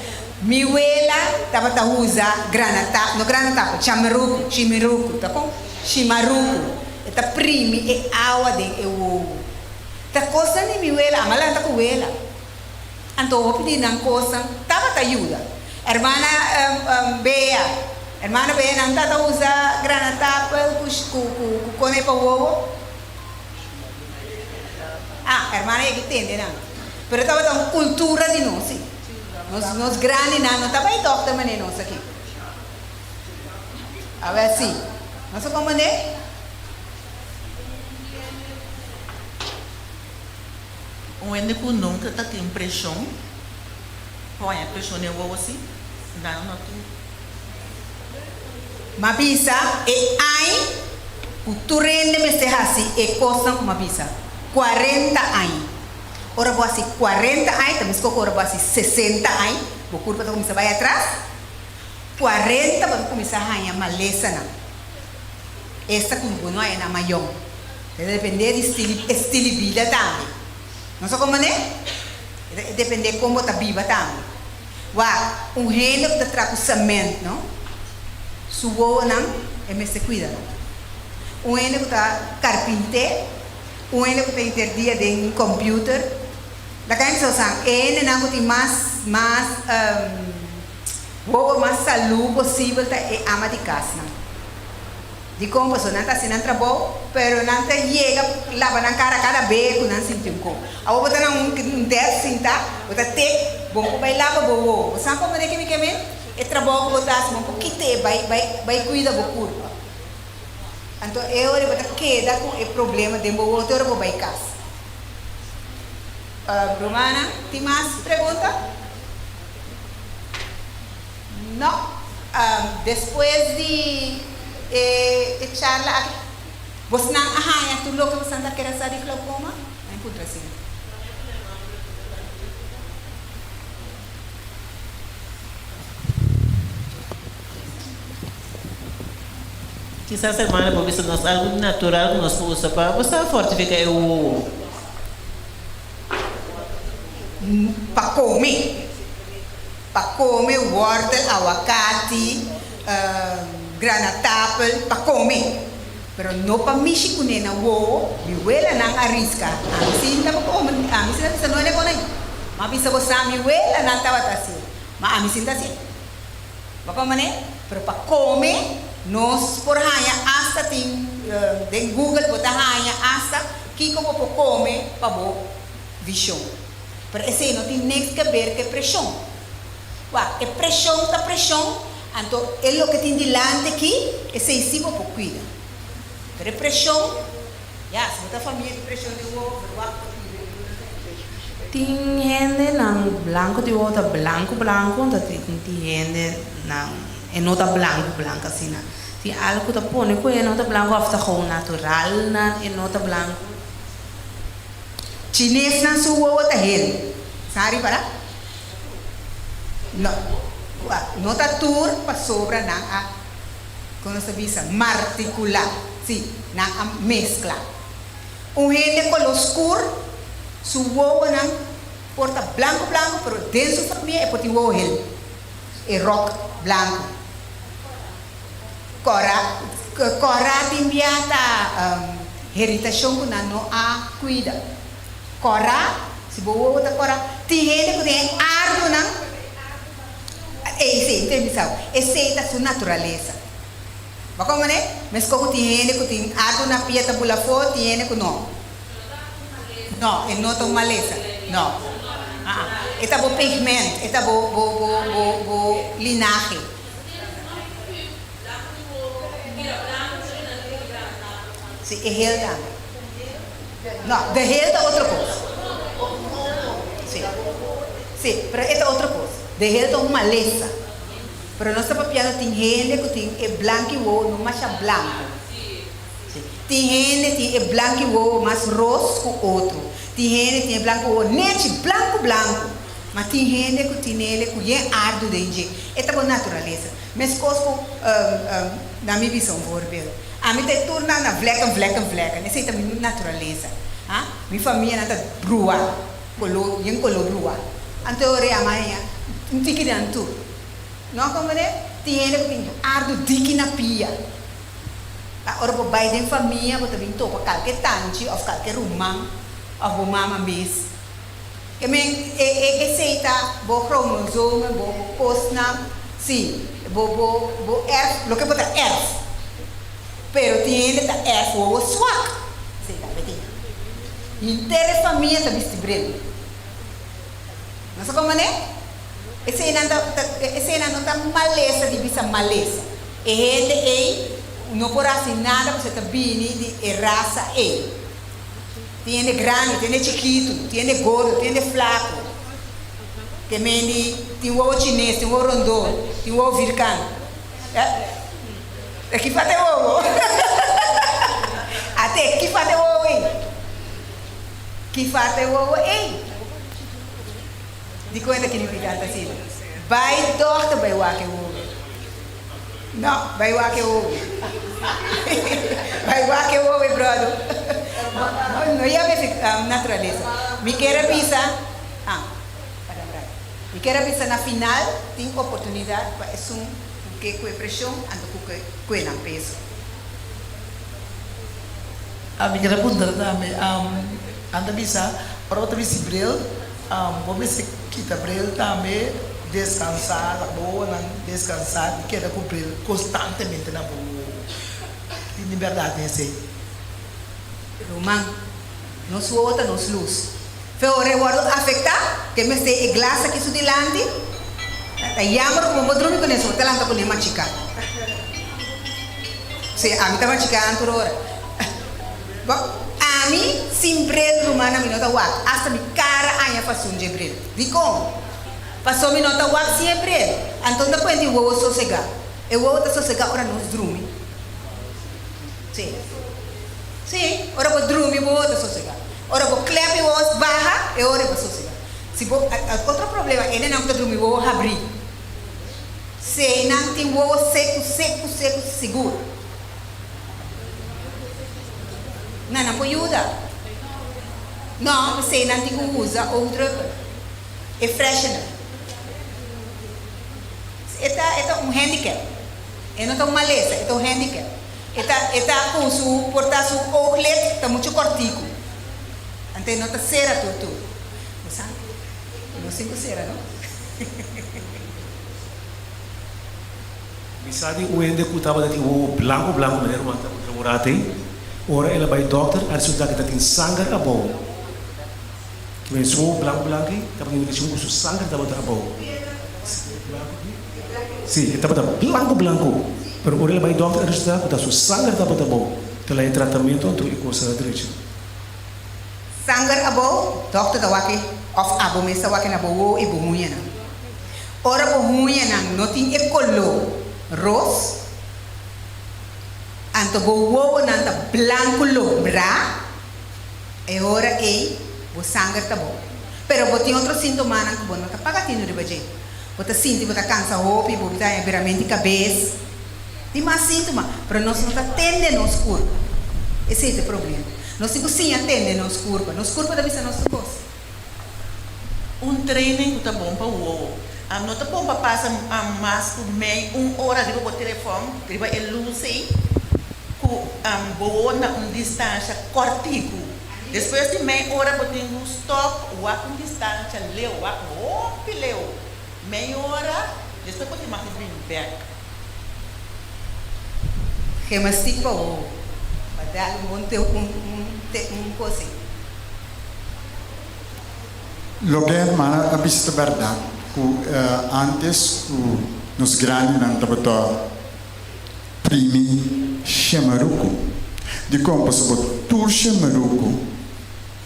Mi wela tabata usa granatap, no granatapel, chamaruku, chimiruku, ta kon? Shimaruku. E ta primi e awa den e wowo. Ta kosnan di mi wela, ama lanta ku wela. Anto hopi di nan kosnan tabata yuda. Hermana Bea, hermana Bea nan tata usa granatapel ku ku ku kone pa wowo? Ah, hermana yaki tende nan. Pero tabata un cultura di nos si. Nos nos grandinan no ta bay dokter mane nos aki. Awel si. Nos a comprende? Un hende ku nunka ta tin preshon, por haña preshon den wowo si? Nan no tin. M'a bisa e añ ku tur hende mester hasi e kosnan ku m'a bisa, kuarenta añ. Ora bo hasi kuarenta añ, ta meskos ku ora bo hasi sesenta añ, bo kurpa ta kuminsá bai atras. Kuarenta bo ta kuminsá haña malesanan. Esta ku bo no haña na mayon. Ta dependé di stili estil di bida tambe. No sa komo ne? E ta dependé kon bo ta biba tambe. Wak, un hende ku ta traha ku sement, no? Su wowonan e mester kuida nan. Un hende ku ta karpinté, un hende ku ta henter dia den computer, laga hende sa usa e hendenan ku tin mas mas wowo mas salú posibel ta e ama di kasnan. Dikon? Pasobra nan ta hasi nan trabou, pero nan ta yega laba nan kara kada be ku nan sinti un kos. Awor bo ta na un desk sintá, bo ta tek, bo por bai laba bo wowo. Bo sa komo de ke mi ke men? E trabou ku bo ta hasi, bo por kit'é bai bai bai kuida bo kurpa. Anto e ora bo ta keda ku e problema den bo wowo te ora bo bai kas. Romana, tin mas pregunta? No. Despues di e charla aki, bosnan a haña tur loke bosnan ta kere sa di glaukoma? Nan puntra asina. Kisas hermana por bisa nos algu natural ku nos por usa pa bo sa fortifiká e wowo. Pa kome. Pa kome wortel, awakati, granatapel, pa kome. Pero no pa mishi kuné na wowo, mi welanan a riska. Ami si ta kome, ami si ta bisa no e kon ei. Ma bisa bo sa mi welanan tabata hasié, ma ami si no ta hasié. Bo kon manera? Pero pa kome nos por haña asta tin den Google bo ta haña asta kiko bo por kome pa bo vishon. Pero esei no tin niks ke ber ku e preshon. Wak, e preshon ta preshon, anto e loke tin dilanti aki, esei sí bo por kuida. Pero e preshon, ya, si bo ta famia di preshon di wowo, verwagt pa kuida e yunan ta preshon. Tin hendenan blanku di wowo ta blanku blanku, anto tin hende nan e no ta blanku blanku asina. Tin algu ku ta pone ku e no ta blanku òf ta gewoon natural nan e no ta blanku. Chinesnan su wowo ta hel. Sa ripará? No. No ta tur pasobra nan a, kon nos ta bisa, martikulá. Sí, nan a meskla. Un hende koló skur, su wowonan por ta blanku blanku, pero den su famia e por tin wowo hel. E ròk blanku. Kòrá, kòrá tin bia ta heritashon ku nan no a kuida. Kòrá, si bo wowo ta kòrá, tin hende ku tin e ardunan, ei si, mi ta bisa bo, esei ta su naturalesa. Bo a komprendé? Meskos ku tin hende ku tin ardu na pia ta bula afó, tin hende ku no. No, e no ta un malesa. No. Aa. E ta bo pigment, e ta bo, bo, bo, bo, bo linahe. Si, e hel tambe. No, de hel ta otro kos. Si, si, pero e ta otro kos. De hel ta un malesa. Pero nos ta papiando tin hende ku tin e blank'i wowo no masha blanku. Tin hende tin e blank'i wowo mas ros ku otro. Tin hende tin e blanku wowo nechi blanku blanku. Ma tin hende ku tinele ku yen ardu den dje. E ta bo naturalesa. Meskos ku na mi bisa un voorbeeld. Ami ta e turnan na vlekken vlekken vlekken. Esei ta mi naturalesa. Ha? Mi famianan ta brua. Koló, yen koló brua. Anto e ora a maña un tiki di nan tur. No a komprendé? Tin hende ku tin ardu diki na pia. Ta ora bo bai den famia bo ta bin topa kalke tanchi òf kalke ruman òf bo mama mes. Ke men e e esei ta bo chromosomen, bo bo kosnan, si, bo bo bo erf, loke bo ta erf. Pero tin hende ta erf wowo swak. Esei tambe tin. Henter e famia ta bisti bril. Nos a komprendé? Eseinan ta, ta, eseinan no ta malesa di bisa malesa. E hende ei no por hasi nada pasobra e ta bini di e rasa ei. Tin hende grandi, tin hende chikitu, tin hende gordo, tin hende flaku. Te mendi tin wowo chines, tin wowo rondó, tin wowo virkan. E ki fate wowo? Ate, ki fate wowo ei? Ki fate wowo ei? Dikon e ta kini briganta asina? Bai dòkter bai wak e wowo. No, bai wak e wowo. Bai wak e wowo, bròder. No yama esei naturalesa. Mi kier a bisa, ah, para un rato. Mi kier a bisa na final tin oportunidat pa esun ku ke ku e preshon anto ku ke kue nan peso. Mi kier a puntra tambe, nan ta bisa ora bo ta bisti bril, bo mester kita bril tambe, descansa, laga bo wowonan descansa di keda ku bril constantemente na bo wowo. Tin di berdad den esei? Ruman, nos wowo ta nos lus. Fe ora e wòrdu afektá, ke mester e glas aki su dilanti, ta yamber ku bo bo drumi kuné, so bo ta lanta kuné machiká. Sí, ami ta machiká tur ora. Bo, ami sin bril rumannan mi no ta wak, asta mi kara aña fasun dje bril. Dikon? Paso mi no ta wak sin e bril. Anto ta kuenta e wowo sosegá. E wowo ta sosegá ora nos drumi. Sí. Sí, ora bo drumi bo wowo ta sosegá. Ora bo klep e wowo baha, e ora bo sosegá. Si bo, otro problema, hendenan ku ta drumi wowo habrí. Si nan tin wowo seku, seku, seku, sigur. Nan nan por yuda. No, p'esei nan tin ku usa oogdruppel, e freshener. E ta, e ta un handicap. E no ta un malesa, e ta un handicap. E ta, e ta ku su, por ta su ooglid ta muchu kòrtiku. Anto e no ta sera tur tur. Bo sa, nos tin ku sera, no? Mi sa di un hende ku tabata tin wowo blanku blanku manera ruman ta puntra un rat ei. Ora el a bai dòkter a resultá ku ta tin sanger abou. Kimen su wowo blanku blanku ei tabata tin relashon ku su sanger tabata abou. Si, e tabata blanku blanku. Pero ora el a bai dòkter a resultá ku ta su sanger tabata abou. Ta laña tratamentu anto e kos a drecha. Sanger abou, dòkter ta wak e òf abo mes ta wak e na bo wowo i bo huñanan. Ora bo huñanan no tin e koló ros, anto bo wowonan ta blanku lombrá, e ora ei bo sanger ta bou. Pero bo tin otro sintomanan ku bo no ta paga tinu riba dje. Bo ta sinti bo ta kansa hopi, bo ta haña birament di kabes. Tin mas síntoma, pero nos no ta tende nos kurpa. Esei ta e problema. Nos tin ku siña tende nos kurpa. Nos kurpa ta bisa nos tur kos. Un training ku ta bon pa wowo. No ta bon pa pasa mas ku mei un ora riba bo telefòn, riba e lus ei, ku bo wowo na un distansha kòrtiku. Despues di mei ora bo tin ku stòp, wak un distansha leu, wak hopi leu. Mei ora, despues bo tin mag di bini bèk. Gimnastiek pa wowo. Pa dal un bon te un un te un kos ei. Loke hermana a bisa ta bèrdat ku ántes ku nos grandinan tabata primi shemaruku. Dikon? Pasobra tur shemaruku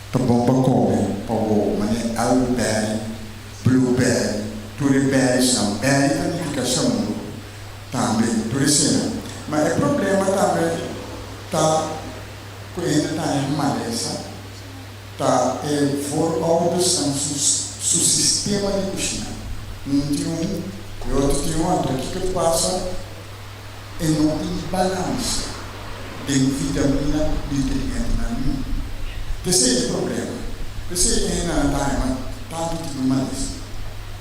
ta bon pa kome pa wowo, manera elderberry, blueberry, tur e berriesnan. Berry ta nifiká shemaruku. Tambe tur esena. Ma e problema tambe ta ku e hende ta haña malesa ta e voorouders nan su su sistema di kushina. Un tin un, e otro tin un, anto kiko ta pasa? E no tin balansa den vitamina ku nutrientenan ni. P'esei e problema. P'esei e hendenan ta haña tantu tipo malesa.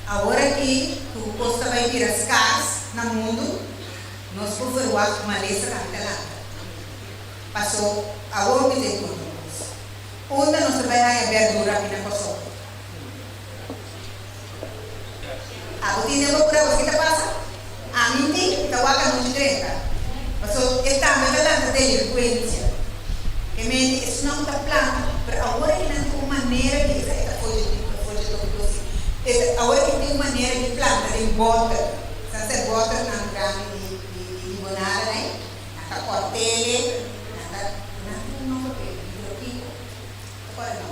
Awor aki ku kos ta bai bira skars na mundu, nos por verwagt malesa tambe ta lanta. Paso awor mi ta enkontra un kos. Unda nos ta bai haña berdura aki na Kòrsou? Abo tin den bo kura bo ki ta pasa? Ami tin, mi ta wak anochi drenta. Paso e tambe ta lanta delinkuensia. E mende esunnan ku ta planta, pero awor aki nan tin un manera di esa e ta foye e foye topiko si. E ta awor aki tin un manera di planta den bòter. Sa ser bòternan grandi di di di limonada nai, nan ta kòrtele, nan ta nan tin un nomber p'e, hidrokiko. Ta kòrda no?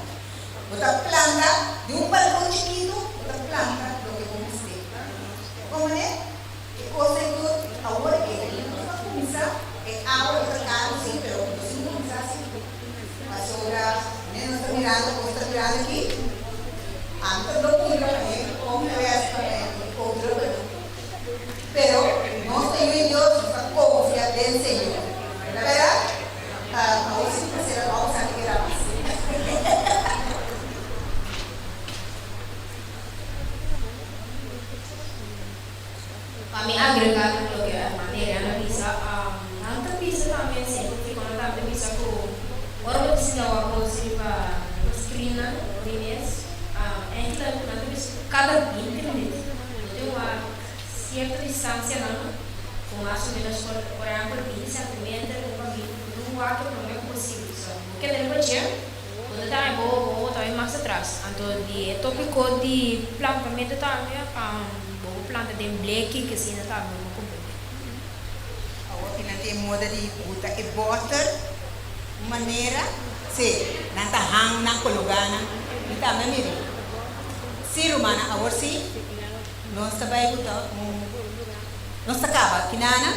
Bo ta planta di un balkon chikitu, bo ta planta loke bo mester. Kon manera? E kos ei tur awor e nos a kuminsá, e awa lo ta karu sí, pero nos tin kuminsá sí. Pasobra manera nos ta mirando kos ta birando aki, ami ta lo puntra pa hende kon mi ta bai hasi pa mi otro pero nos ta yu di Dios, nos ta konfia den Señor. Ta bèrdat? Awor si mi ta sera bou sa ki era mas. Pa mi agrega na loke hermana Eliana a bisa, nan ta bisa tambe, sientifikonan tambe ta bisa ku ora bo ta sinta wak kos riba riba screennan ori mes, enkele nan ta bisa ku kada binti minuut bo tin wak sierto distansianan ku mas o menos por por ehempel binti sentimeter un pa binti bo tin wak e prome ku posibel. So bo keda riba dje bo ta tambe bo bo ta bai mas atras. Anto di e topiko di plantamento tambe bo por planta den bleki ke asina tambe bo por kumpra. Awor ki nan tin e moda di buta e bòter un manera, si, nan ta hang nan, kologá nan. Mi tambe a mira. Si, rumannan, awor si nos ta bai buta un, nos ta kaba kinanan.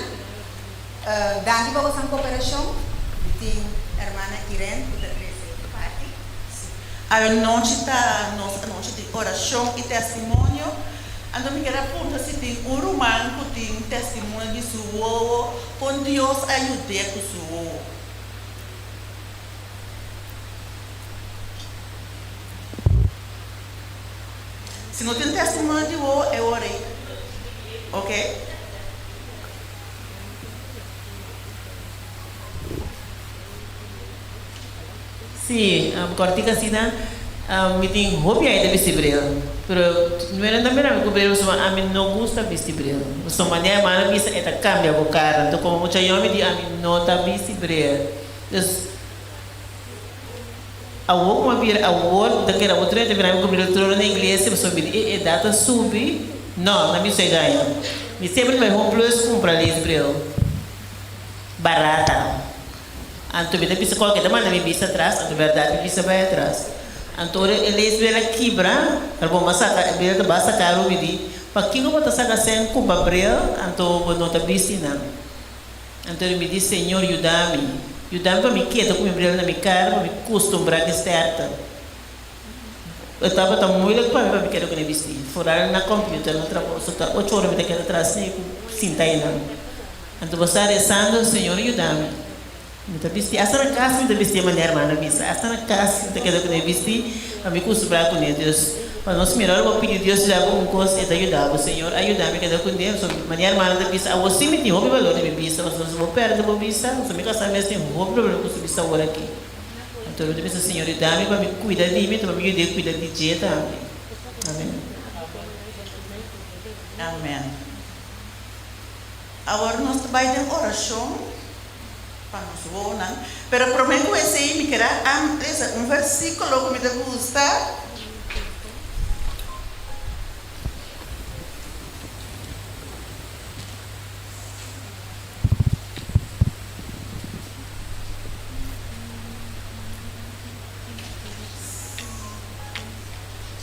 Danki pa boso koperashon. Mi tin hermana Irene ku ta trese e parti. Sí. Anochi ta nos anochi di orashon i testimonio. Anto mi kier a puntra si tin un ruman ku tin testimonio di su wowo, kon Dios a yud'é ku su wowo. Si no tin testimonio di wowo, e ora ei. Oke. Sí, kòrtik asina, mi tin hopi aña ta bisti bril, pero nuera ta mira mi ku bril pasobra ami no gusta bisti bril. Pasobra manera hermano bisa e ta kambia bo kara, anto komo mucha yòn mi di ami no ta bisti bril. Dus awor ku mi a bira awor mi ta keda otro hende ta mira mi ku bril tur ora na iglesia pasobra mi di e edat ta subi, no, na mi soy gaña. Mi semper bai Home Plus kumpra leesbril barata. Anto mi ta bisa cualke ta manda mi bisa atras, anto berdad mi bisa bay atras. Anto ora e leesbril a kibra, pero bo a saca e bril ta basta caro, mi di, pakico bo ta saca cen cumpra bril, anto bo no ta bisti nan. Anto mi di, Señor yuda mi, yuda mi pa mi keda cu mi bril na mi cara, pa mi custumbra cu e sterkte. E tabata moeilijk pa mi pa mi keda cu ne bisti, foral na computer na trabou, so ta ocho ora mi ta keda tras ne cu sinta einan. Anto bo sta rezando, Señor yuda mi. Mi ta bisti, hasta na cas mi ta bisti e manera hermana bisa, hasta na cas mi ta keda cu ne bisti pa mi custumbra cu ne. Dios, pa nos mira ora bo pidi Dios yuda bo un cos, e ta yuda bo. Señor a yuda mi keda cu ne, pasobra manera hermana ta bisa, awor si mi tin hopi balor di mi bista, pasobra si bo perde bo bista, pasobra mi casa mes tin hopi problema cu su bista awor aki. Anto mi ta bisa, Señor yuda mi pa mi cuida di mi, anto pa mi yuda e cuida di dje tambe. Amen. Amen. Awor nos ta bai den orashon pa nos wowonan, pero promé ku esei mi kier a lesa un versíkulo ku mi ta gusta.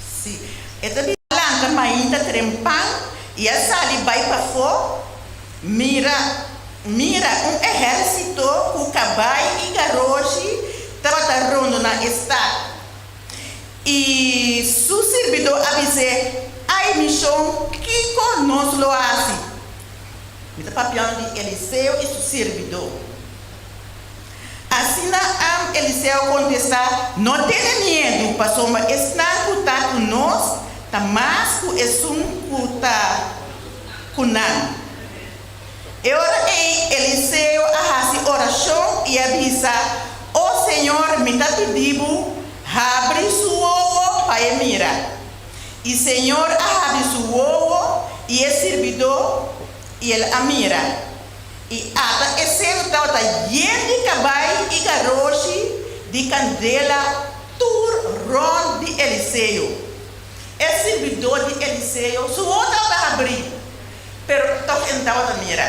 Sí, e ta bisa. A lanta mainta trempan i a sali bai pafó. Mira, mira, un ehérsito ku kabai i garoshi tabata rondoná e stat. I su sirbidó a bis'é, Ai, mi shon, kiko nos lo hasi? Mi ta papiando di Eliseo i su sirbidó. Asina am Eliseo a kontestá, No tene miedu, pasobra esnan ku ta ku nos ta mas ku esun ku ta ku nan. E ora ei Eliseo a hasi orashon i a bisa, O señor, mi ta pidi bo, habri su wowo pa e mira. I señor a habri su wowo i e sirbidó, i el a mira. I ata e selo tabata yen di kabai i garoshi di kandela tur rònt di Eliseo. E sirbidó di Eliseo su wowo tabata habrí, pero tòg e no tabata mira.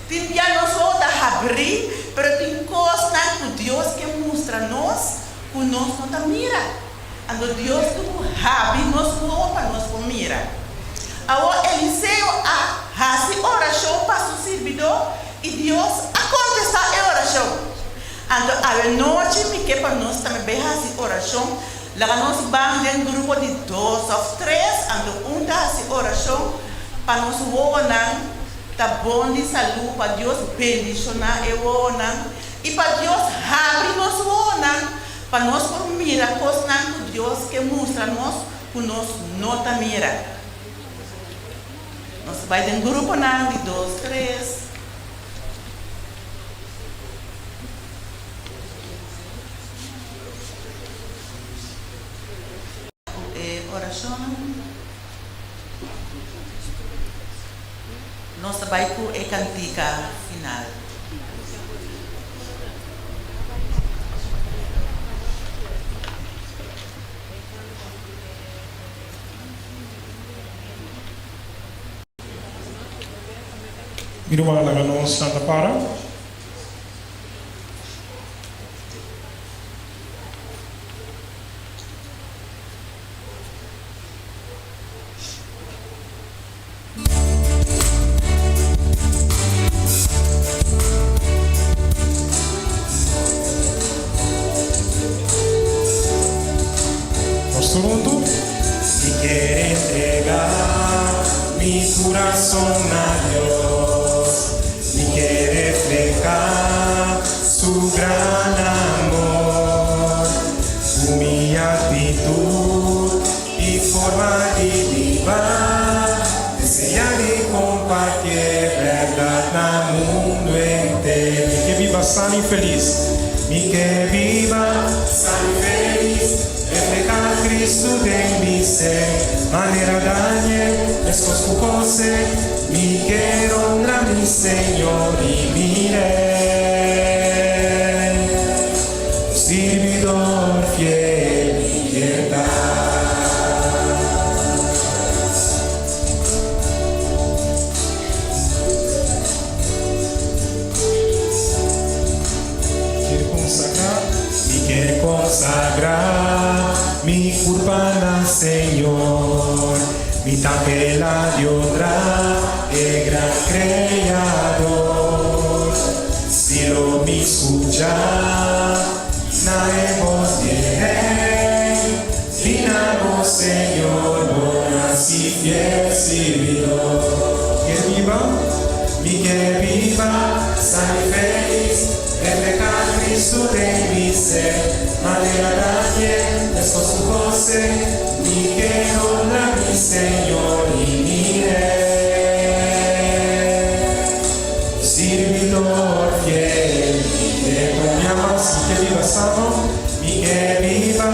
Tin bia nos wowo ta habrí, pero tin kosnan ku Dios ke mustra nos ku nos no ta mira. Anto Dios tin ku habri nos wowo pa nos por mira. Awor Eliseo a hasi orashon pa su sirbidó i Dios a kontestá e orashon. Anto awenochi mi ke pa nos tambe bai hasi orashon. Laga nos ban den grupo di dos òf tres, anto un ta hasi orashon pa nos wowonan ta bon di salú, pa Dios bendishoná e wowonan i pa Dios habri nos wowonan Pa nos por mira kosnan ku Dios ke mustra nos ku nos no ta mira. Nos ta bai den gruponan di dos, tres. Ku e orashonnan nos ta bai ku e kantika final. Mi ruman laga nos lanta para. Nos tur huntu. Mi kier entrega mi kurason na Dios, mi kier refleha su gran amor. Ku mi actitud i forma di biba, desea di komparti e bèrdat na mundu henter. Mi ke biba sano i felis, mi ke biba sano i felis, reflehá Kristu den mi ser, manera Daniel, meskos ku José, mi ke honra mi Señor i mi Rei. Sirbidor fiel mi kier ta. Kier konsagrá. Mi kier konsagrá mi kurpa na Señor, mi ta pela di honra e gran Kreador. Si lo mi scucha na e bos di e Rey, Bina bo Señor, bo naci fiel sirbidor. Kier biba? Mi kier biba, sano y feliz, refleha Cristo den mi ser, manera Daniel, meskos cu José, mi kier honra mi Señor y mi Rey. Sirbidor fiel, mi ke mi ama, mi ke biba sano, mi ke biba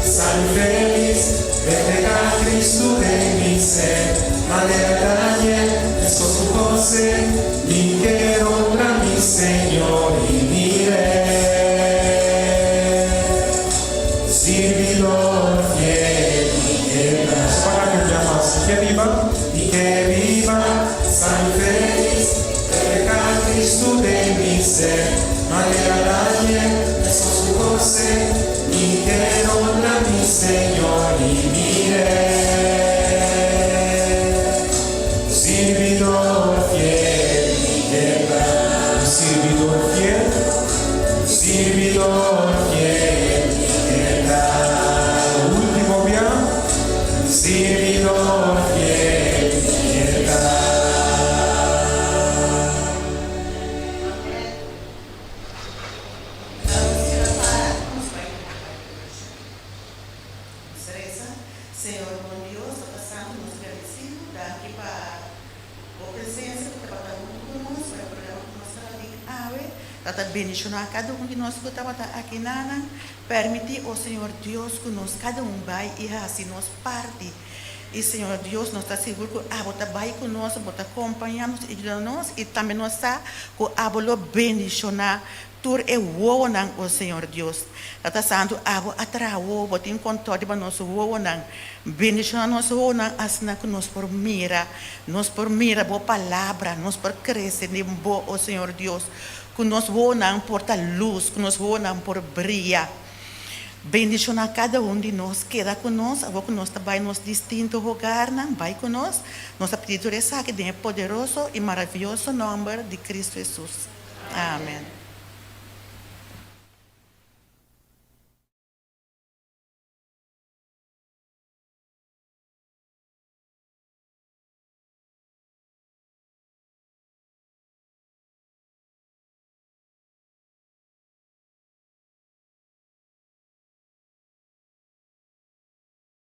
sano i felis, reflehá Kristu den mi ser, manera Daniel, meskos ku José, mi ke honra mi Señor i mi Rey. Sirbidor fiel, mi ke ta. Sopa ka ke mi ama, mi ke biba, mi ke biba sano i felis. Reflehá Kristu den mi ser, manera Daniel, meskos ku José, mi ke honra mi Señor i mi Rey. Sirbidor fiel mi. Señor bon Dios, Tata Santu, nos gradisido, danki pa Bo presensia ku tabata huntu ku nos pa e programa ku nos tabatin awe. Tata bendishoná kada un di nos ku tabata aki nanan. Permití, o Señor Dios, ku nos kada un bai i hasi nos parti. I Señor Dios, nos ta sigur ku abo ta bai ku nos, bo ta kompañá nos i yuda nos, i tambe nos sa ku abo lo bendishoná tur e wowonan, o Señor Dios. Tata Santu, abo a traha wowo, bo tin kontròl riba nos wowonan. Bendishoná nos wowonan asina ku nos por mira, nos por mira bo palabra, nos por krese den bo, o Señor Dios. Ku nos wowonan por ta lus, ku nos wowonan por bria. Bendishoná kada un di nos, keda ku nos, awor ku nos ta bai nos distinto hogarnan, bai ku nos. Nos ta pidi tur esaki den e poderoso i maravioso nòmber di Kristu Hesus. Amèn.